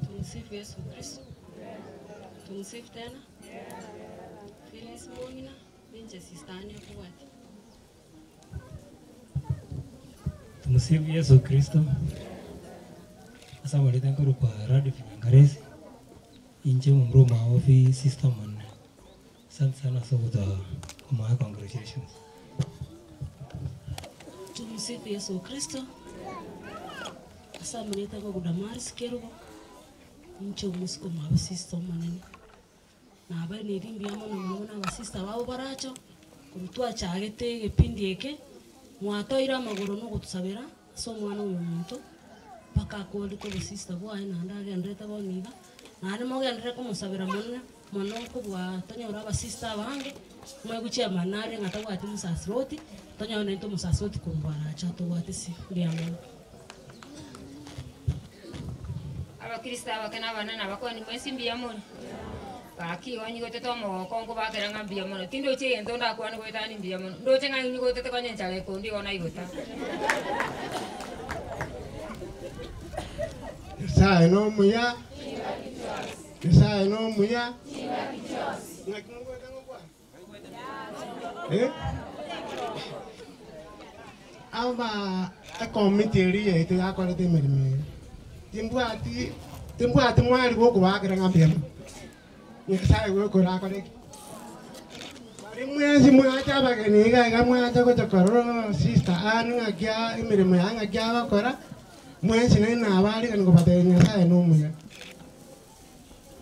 Tumsifu Yesu Kristo. Tumsifu tena. Phyllis Mong'ina, ninche sister ane okobwatia. Tumsifu Yesu Kristo. Ase amareta nkorokwa Radif Nyangaresi, inche omomura omwabo pi sister omonene. Asante sana ase ogotoa omoa congratulations. Tumsifu Yesu Kristo. Ase amanete ng'a Damaris Kerubo, inche omosike omwabo sister omonene. Nabaneiri mbuya mono mono buna abasista babo baracha, korwa twachagete egepindi eke, mwatoire amagoro na ogotusabera ase omwana oyo omonto, mpaka akorete obosista bwaye naende agenderete bono iga, naende mogenderere komosabera mono mono kobua tonyore abasista abange, mwegochia amang'ana are ng'a tabwati mosasiroti, tonyore naintwe omosasiroti korwa baracha tobwate ase mbuya mono. Abakristo abake na abanene abakwani mwensi mbuya more? Gaki igo nyigotete omogoko nkobakera ng'a mbuya mono, tindochi egento ndakwane goetania mbuya mono, ndoche ng'a nyigotete konya enchara ekondia igo naigota. Nyasae nomuya, Nyasae nomuya. Ng'aki mogoeta ngokwana? Eh? Aba ekomiti eria yaito yakorete emeremo eye, timbwati timbwati mwari bw'okobaakera ng'a mbuya mono. Nyasaye goika orakore ki? Baria mwensi mwacha abageni iga iga mwacha gocha korora sister Ann ng'aki a emeremo yaye ng'aki agokora, mwensi naende nabaarigani kobatebia Nyasaye nomuya.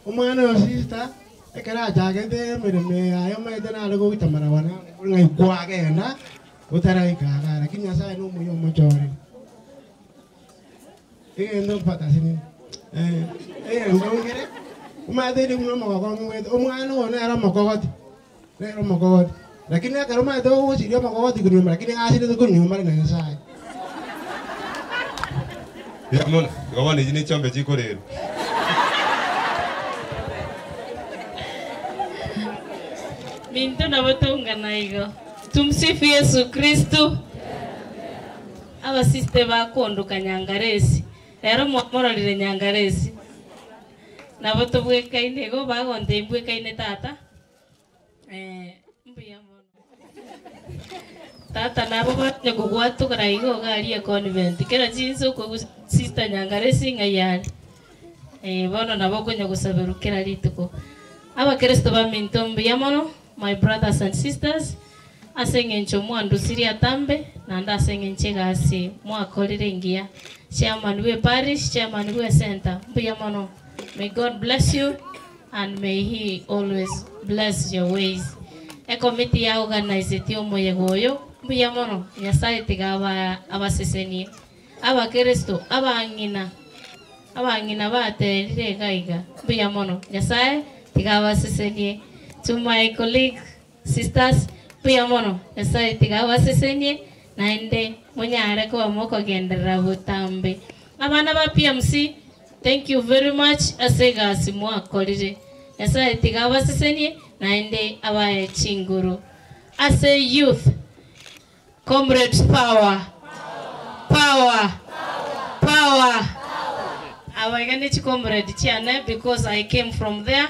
Omwana oyo sister, ekero achagete emeremo eye yaye omanyete nare goita marabana ng'ai kwagenda otaraika igaa, lakini Nyasaye nomuya omochorire. Egento mpaka ase eh, egento nkere, omanyete inde buna omogoko ng'igwete, omwana oyo nere omokogoti, nere omokogoti, lakini ekero omanyete ogosiria omokogoti konyuma lakini asirete konyuma na Nyasaye. Mbuya mono, igo bono echi nechiombe chikorerwa. Minto nabo toungana igo. Tumsifu Yesu Kristo. Abasiste bakonduka Nyangaresi. Rero mwamororire Nyangaresi. Nabo tobwekaine igo bagontebia mbwekaine tata. Eh, mbuya mono. Tata nabo banye kogwatogora igo iga aria econvent. Kera chinsa okoigwa sister Nyangaresi ng'ai are. Eh, bono nabo okonya gosaberwa kera rituko. Abakristo baminto mbuya mono, my brothers and sisters, ase eng'encho mwandusirie atambe, naende ase eng'encho egasi mwakorire engiya. Chairman bwe parish, chairman bwe center, mbuya mono. May God bless you. And may he always bless your ways. Ekomiti ya organisetie omoyega oyo mbuya mono Nyasaye tiga abasesenie. Abakristo abang'ina abang'ina baterire iga iga mbuya mono Nyasaye tiga abasesenie. To my colleague sisters mbuya mono Nyasaye tiga abasesenie naende monyare koba mokogenderera botambe. Abana ba PMC Thank you very much ase egasi mwakorire. Nyasaye tiga abasesenie naende abae chinguru. Ase youth, comrades power, power, power. Aba iga ne chicomrade chiane because I came from there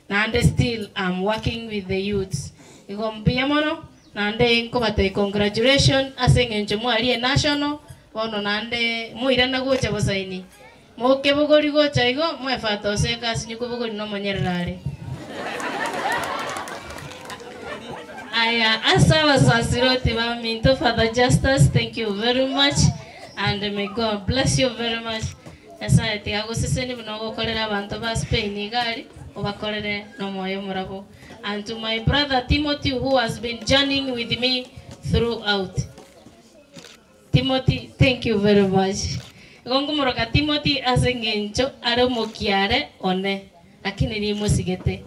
naende still am working with the youths. Igo mbuya mono naende nkobatebia congratulation ase eng'encho mwarie national bono naende moirana gocha bosaini. Mokebogori gocha igo mwefata ose egasi nyokobogori nomonyerere are. Aya ase abasasiroti baminto Father Justus thank you very much and may God bless you very much. Nyasaye tiga agosesenie buna ogokorera abanto ba Spain iga aria, obakorere nomoyo omorabwo. And to my brother Timothy who has been journeying with me throughout. Timothy, thank you very much. Igo nkomoroka Timothy ase eng'encho are omokiare one, lakini nimosigete.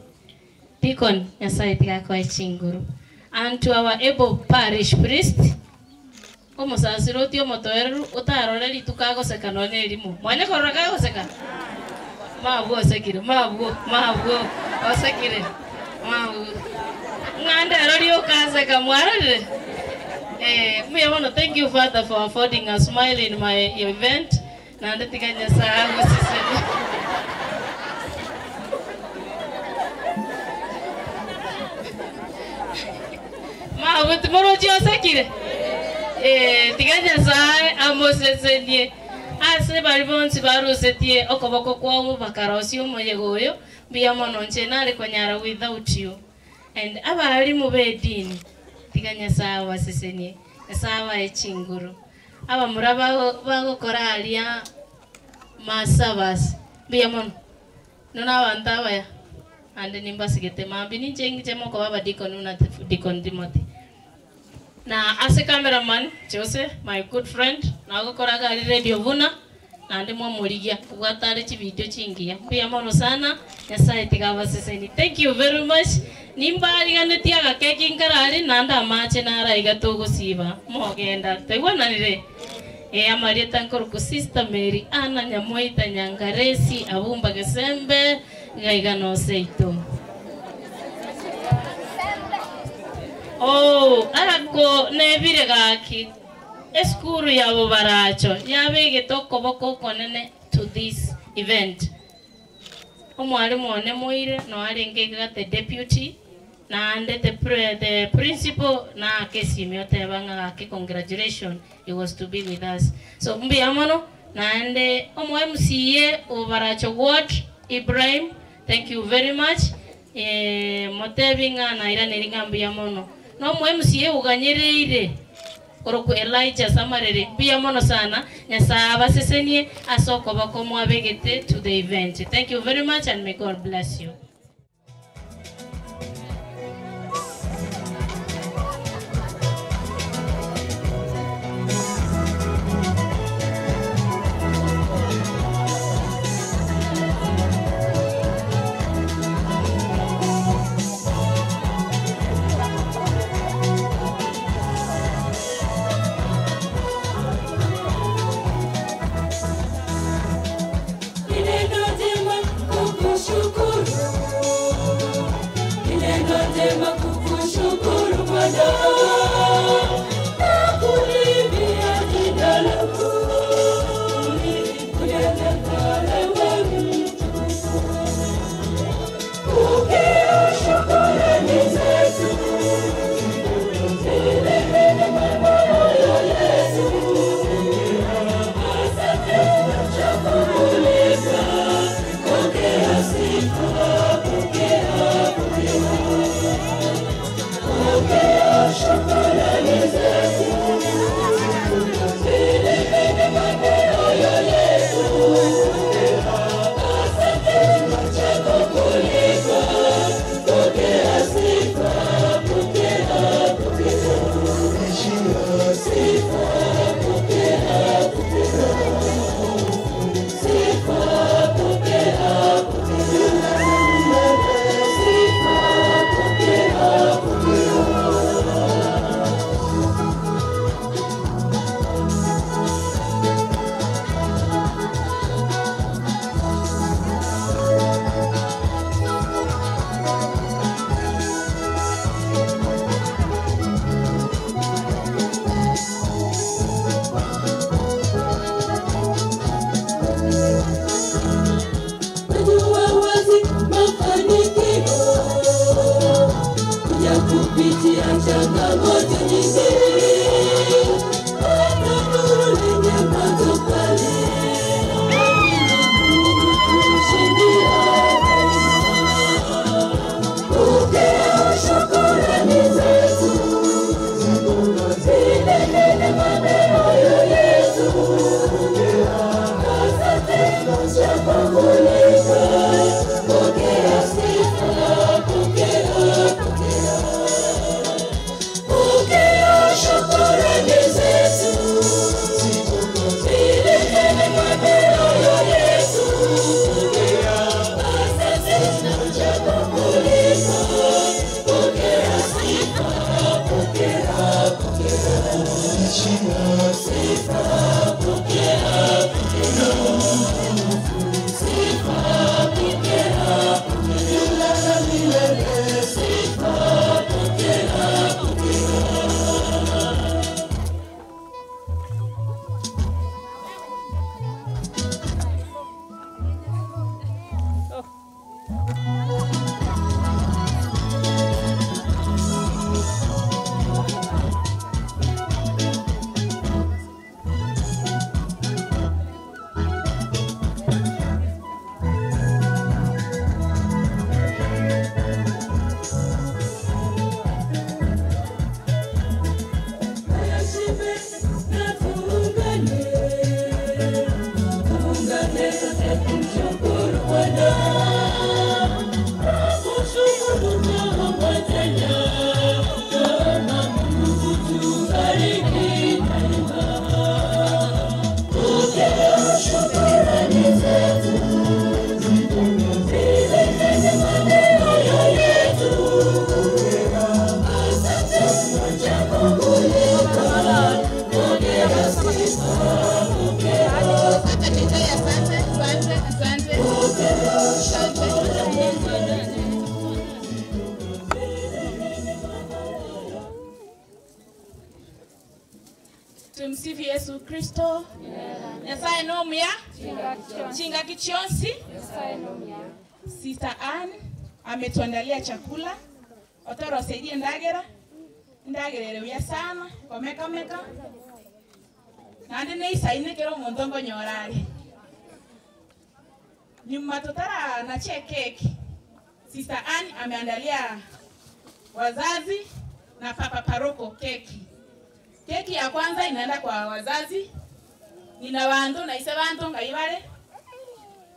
Deacon, Nyasaye tiga akoe chinguru. And to our able parish priest, Omosasiroti omotoereru otarore rituko agoseka nonya erimo. Mwanya korora kagoseka? Mabwo osekire, mabwo, mabwo osekire, mabwo. Ng'a ndero rioka aseka, mwarorire? Eh, mbuya mono, thank you father for affording a smile in my event, naende tiga Nyasaye agosesenie. Mabwe timorochi osekire? Eh, tiga Nyasaye amosesenie ase baria bonsi barusetie okoboko kwabo bakarosia omoyega oyo. Mbuya mono inche nare konyara without you. And abalimu b'edini, tiga Nyasaye abasesenie, Nyasaye abae chinguru. Abamura bagokora aria masabas. Mbuya mono. Nono abanto abaya. Ande nimbasigete mambi ninche ngiche mokoba abadikoni buna Deacon Timothy. Na ase cameraman Jose, my good friend, nagokora iga aria radio buna naende mwamorigia kobwata are chividio chingiya. Mbuya mono sana, Nyasaye tiga abasesenie. Thank you very much. Nimbariganetie agakeki nkare aria naende amache naro aiga togosiba mogenda. Twaigwananire? Ee, amarieta nkorokwa Sister Mary Anna Nyamoita Nyangaresi Abumba Gesembe, iga iga noseito. Oh, arako nebire gaki esukuru ya Bobaracho yabegete okoboko okonene to this event. Omwalimu one moire no arenge iga the deputy naende the, the principal naake esimi oteba ng'a gaki congratulation he was to be with us. So mbuya mono naende omo MCA Obaracho ward Ibrahim thank you very much. Eh, motebi ng'a nairaneri ng'a mbuya mono. Na omo MCA oganyereire korokwa Elijah Samarere mbuya mono sana. Nyasaye abasesenie ase okoboko mwabegete to the event. Thank you very much and may God bless you. Ni neno jema kukushukuru, ni neno jema kukushukuru Bwana, na kuliimbia jina lako, ulivyotenda wewe mtukufu. Pokea shukrani zetu, zilinde mioyo yetu. Asante kwa pokea sifa, pokea, pokea. Pokea shukrani zetu, zilinde mioyo yetu. Asante kwa kulipa, pokea sifa, pokea, pokea. Sifa, pokea, pokea. Sifa, pokea, pokea. Sifa, pokea, pokea. Najua wazi mafanikio ya kupitia changamoto nyingi, hata nuru lenye mwanga pale Mungu kushindia. Pokea shukrani zetu, zilinde mioyo yetu. Asante kwa kulipa, pokea sifa, pokea, pokea. Pokea shukrani zetu, zilinde mioyo yetu. Asante kwa kulipa, pokea sifa, pokea, pokea. Sifa, pokea, pokea. Sifa, Tumsifu Yesu Kristo. Nyasaye nomuya chingaki chionsi. Sister Ann ametuandalia chakula otoroserie ndagera ndagerere buya sana komekameka nandi neisaine kero omonto nkonyorare nyuma totara nachie keki. Sister Ann ameandalia wazazi na papa paroko keki. Keki ya kwanza inaenda kwa wazazi. Nina bantu na ise bantu ngaibare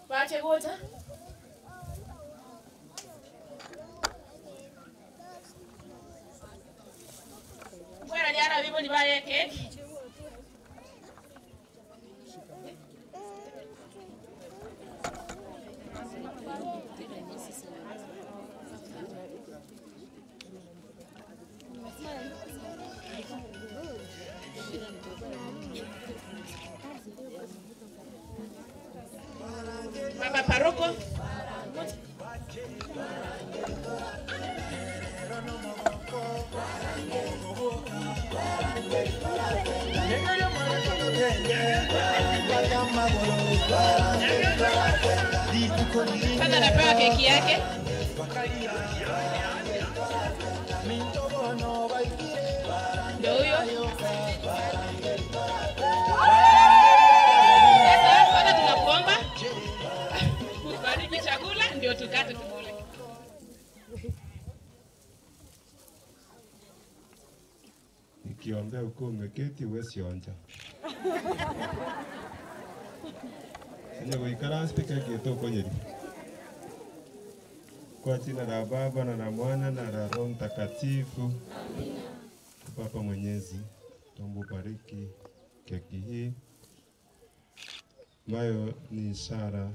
bache gocha. Kwera lyara bibo libare keki. Baba paroko. Sasa anapewa keki yake. Ndio huyo. Sasa kwanza tunakuomba ubariki chakula ndio tukate tukule. Nikiombea ukiwa umeketi huwezi onja. Enye guikara spika kĩtũkũnyĩri. Kwa jina la Baba na la Mwana na la Roho Mtakatifu. Baba Mwenyezi, tuombe ubariki keki hii ambayo ni ishara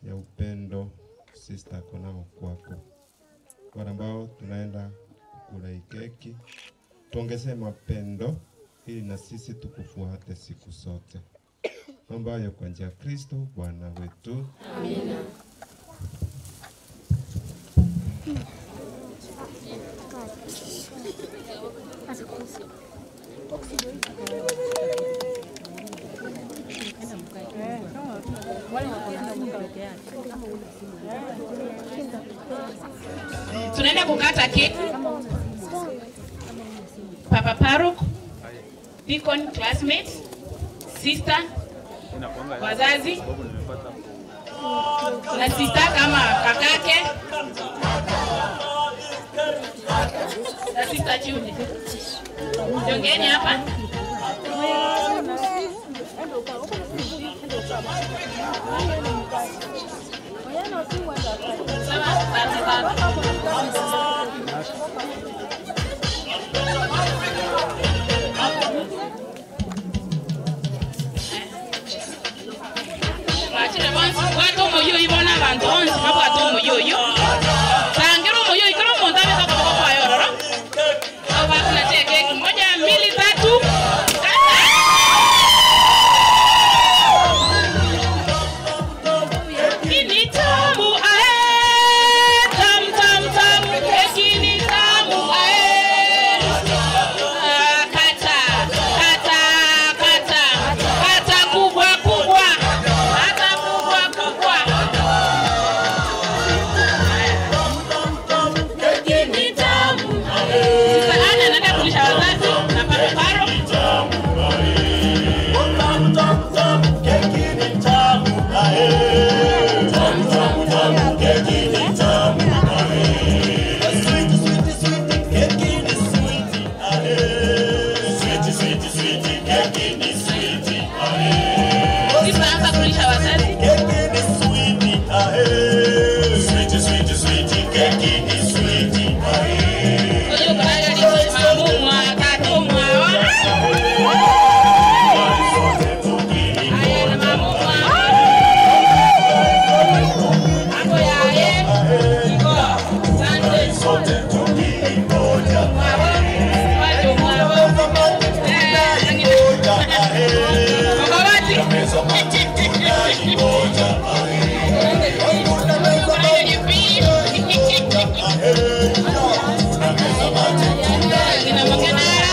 ya upendo sister ako nao kwako. Wale ambao tunaenda kukula hii keki, tuongezee mapendo ili na sisi tukufuate siku zote. Mambo hayo kwa njia ya Kristo Bwana wetu. Amina. Tunaenda kukata keki. Papa Paruk, deacon classmates, sister, wazazi na sister kama kakake na sister Judy. Jongeni hapa. Sawa, asante sana. Bachire bonsi bwate omoyoyi bona abantu bonsi babwate omoyoyo sangira omoyoyi kera omonto abeka okoboko kwaye ororo abo bakunache keki moja mbili tatu. Keki ni tamu ae, tam tam tam, keki ni tamu ae. Ah, kata kata kata kata kubwa kubwa, kata kubwa kubwa. Keki ni tamu. Sasa Ana anaenda kulisha wazazi na papa paro. Sasa anza kulisha wazazi. Oyo karaga ni mamumwa tatumwa wa. Aya na mamumwa. Hapo yaye. Iko. Asante. Mwabo. Wacho mwabo. Eh, angine. Mababati. Kina Makenara.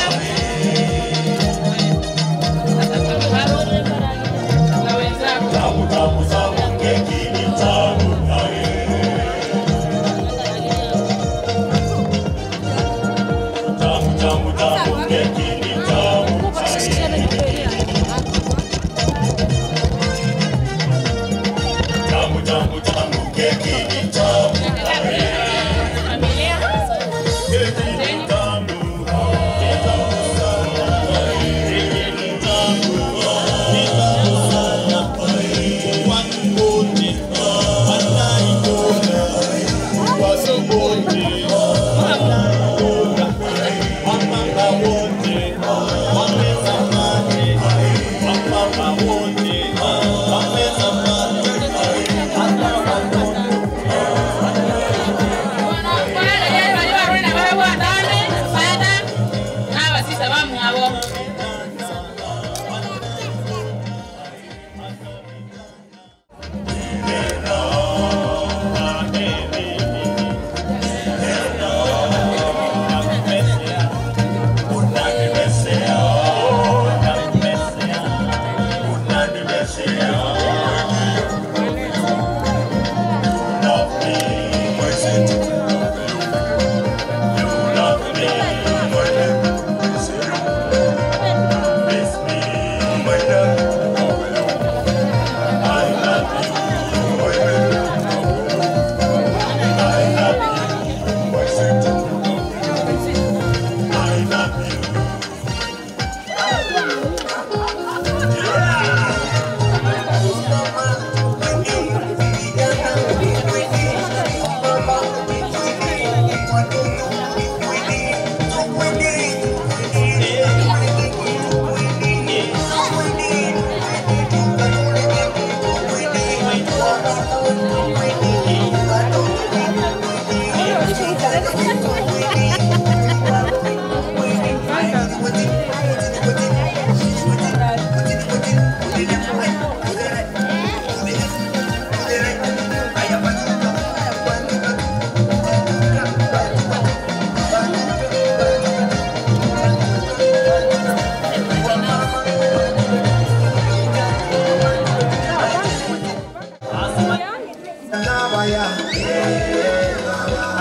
Nabaya,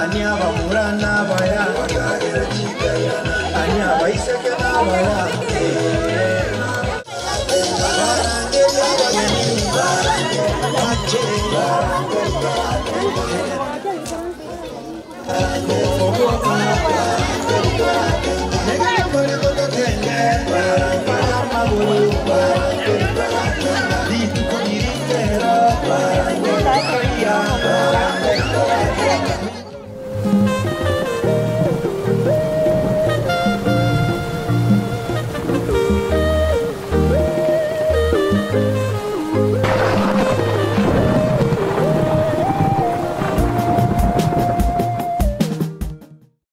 ani abamura nabaya, ani abaiseke nabaya.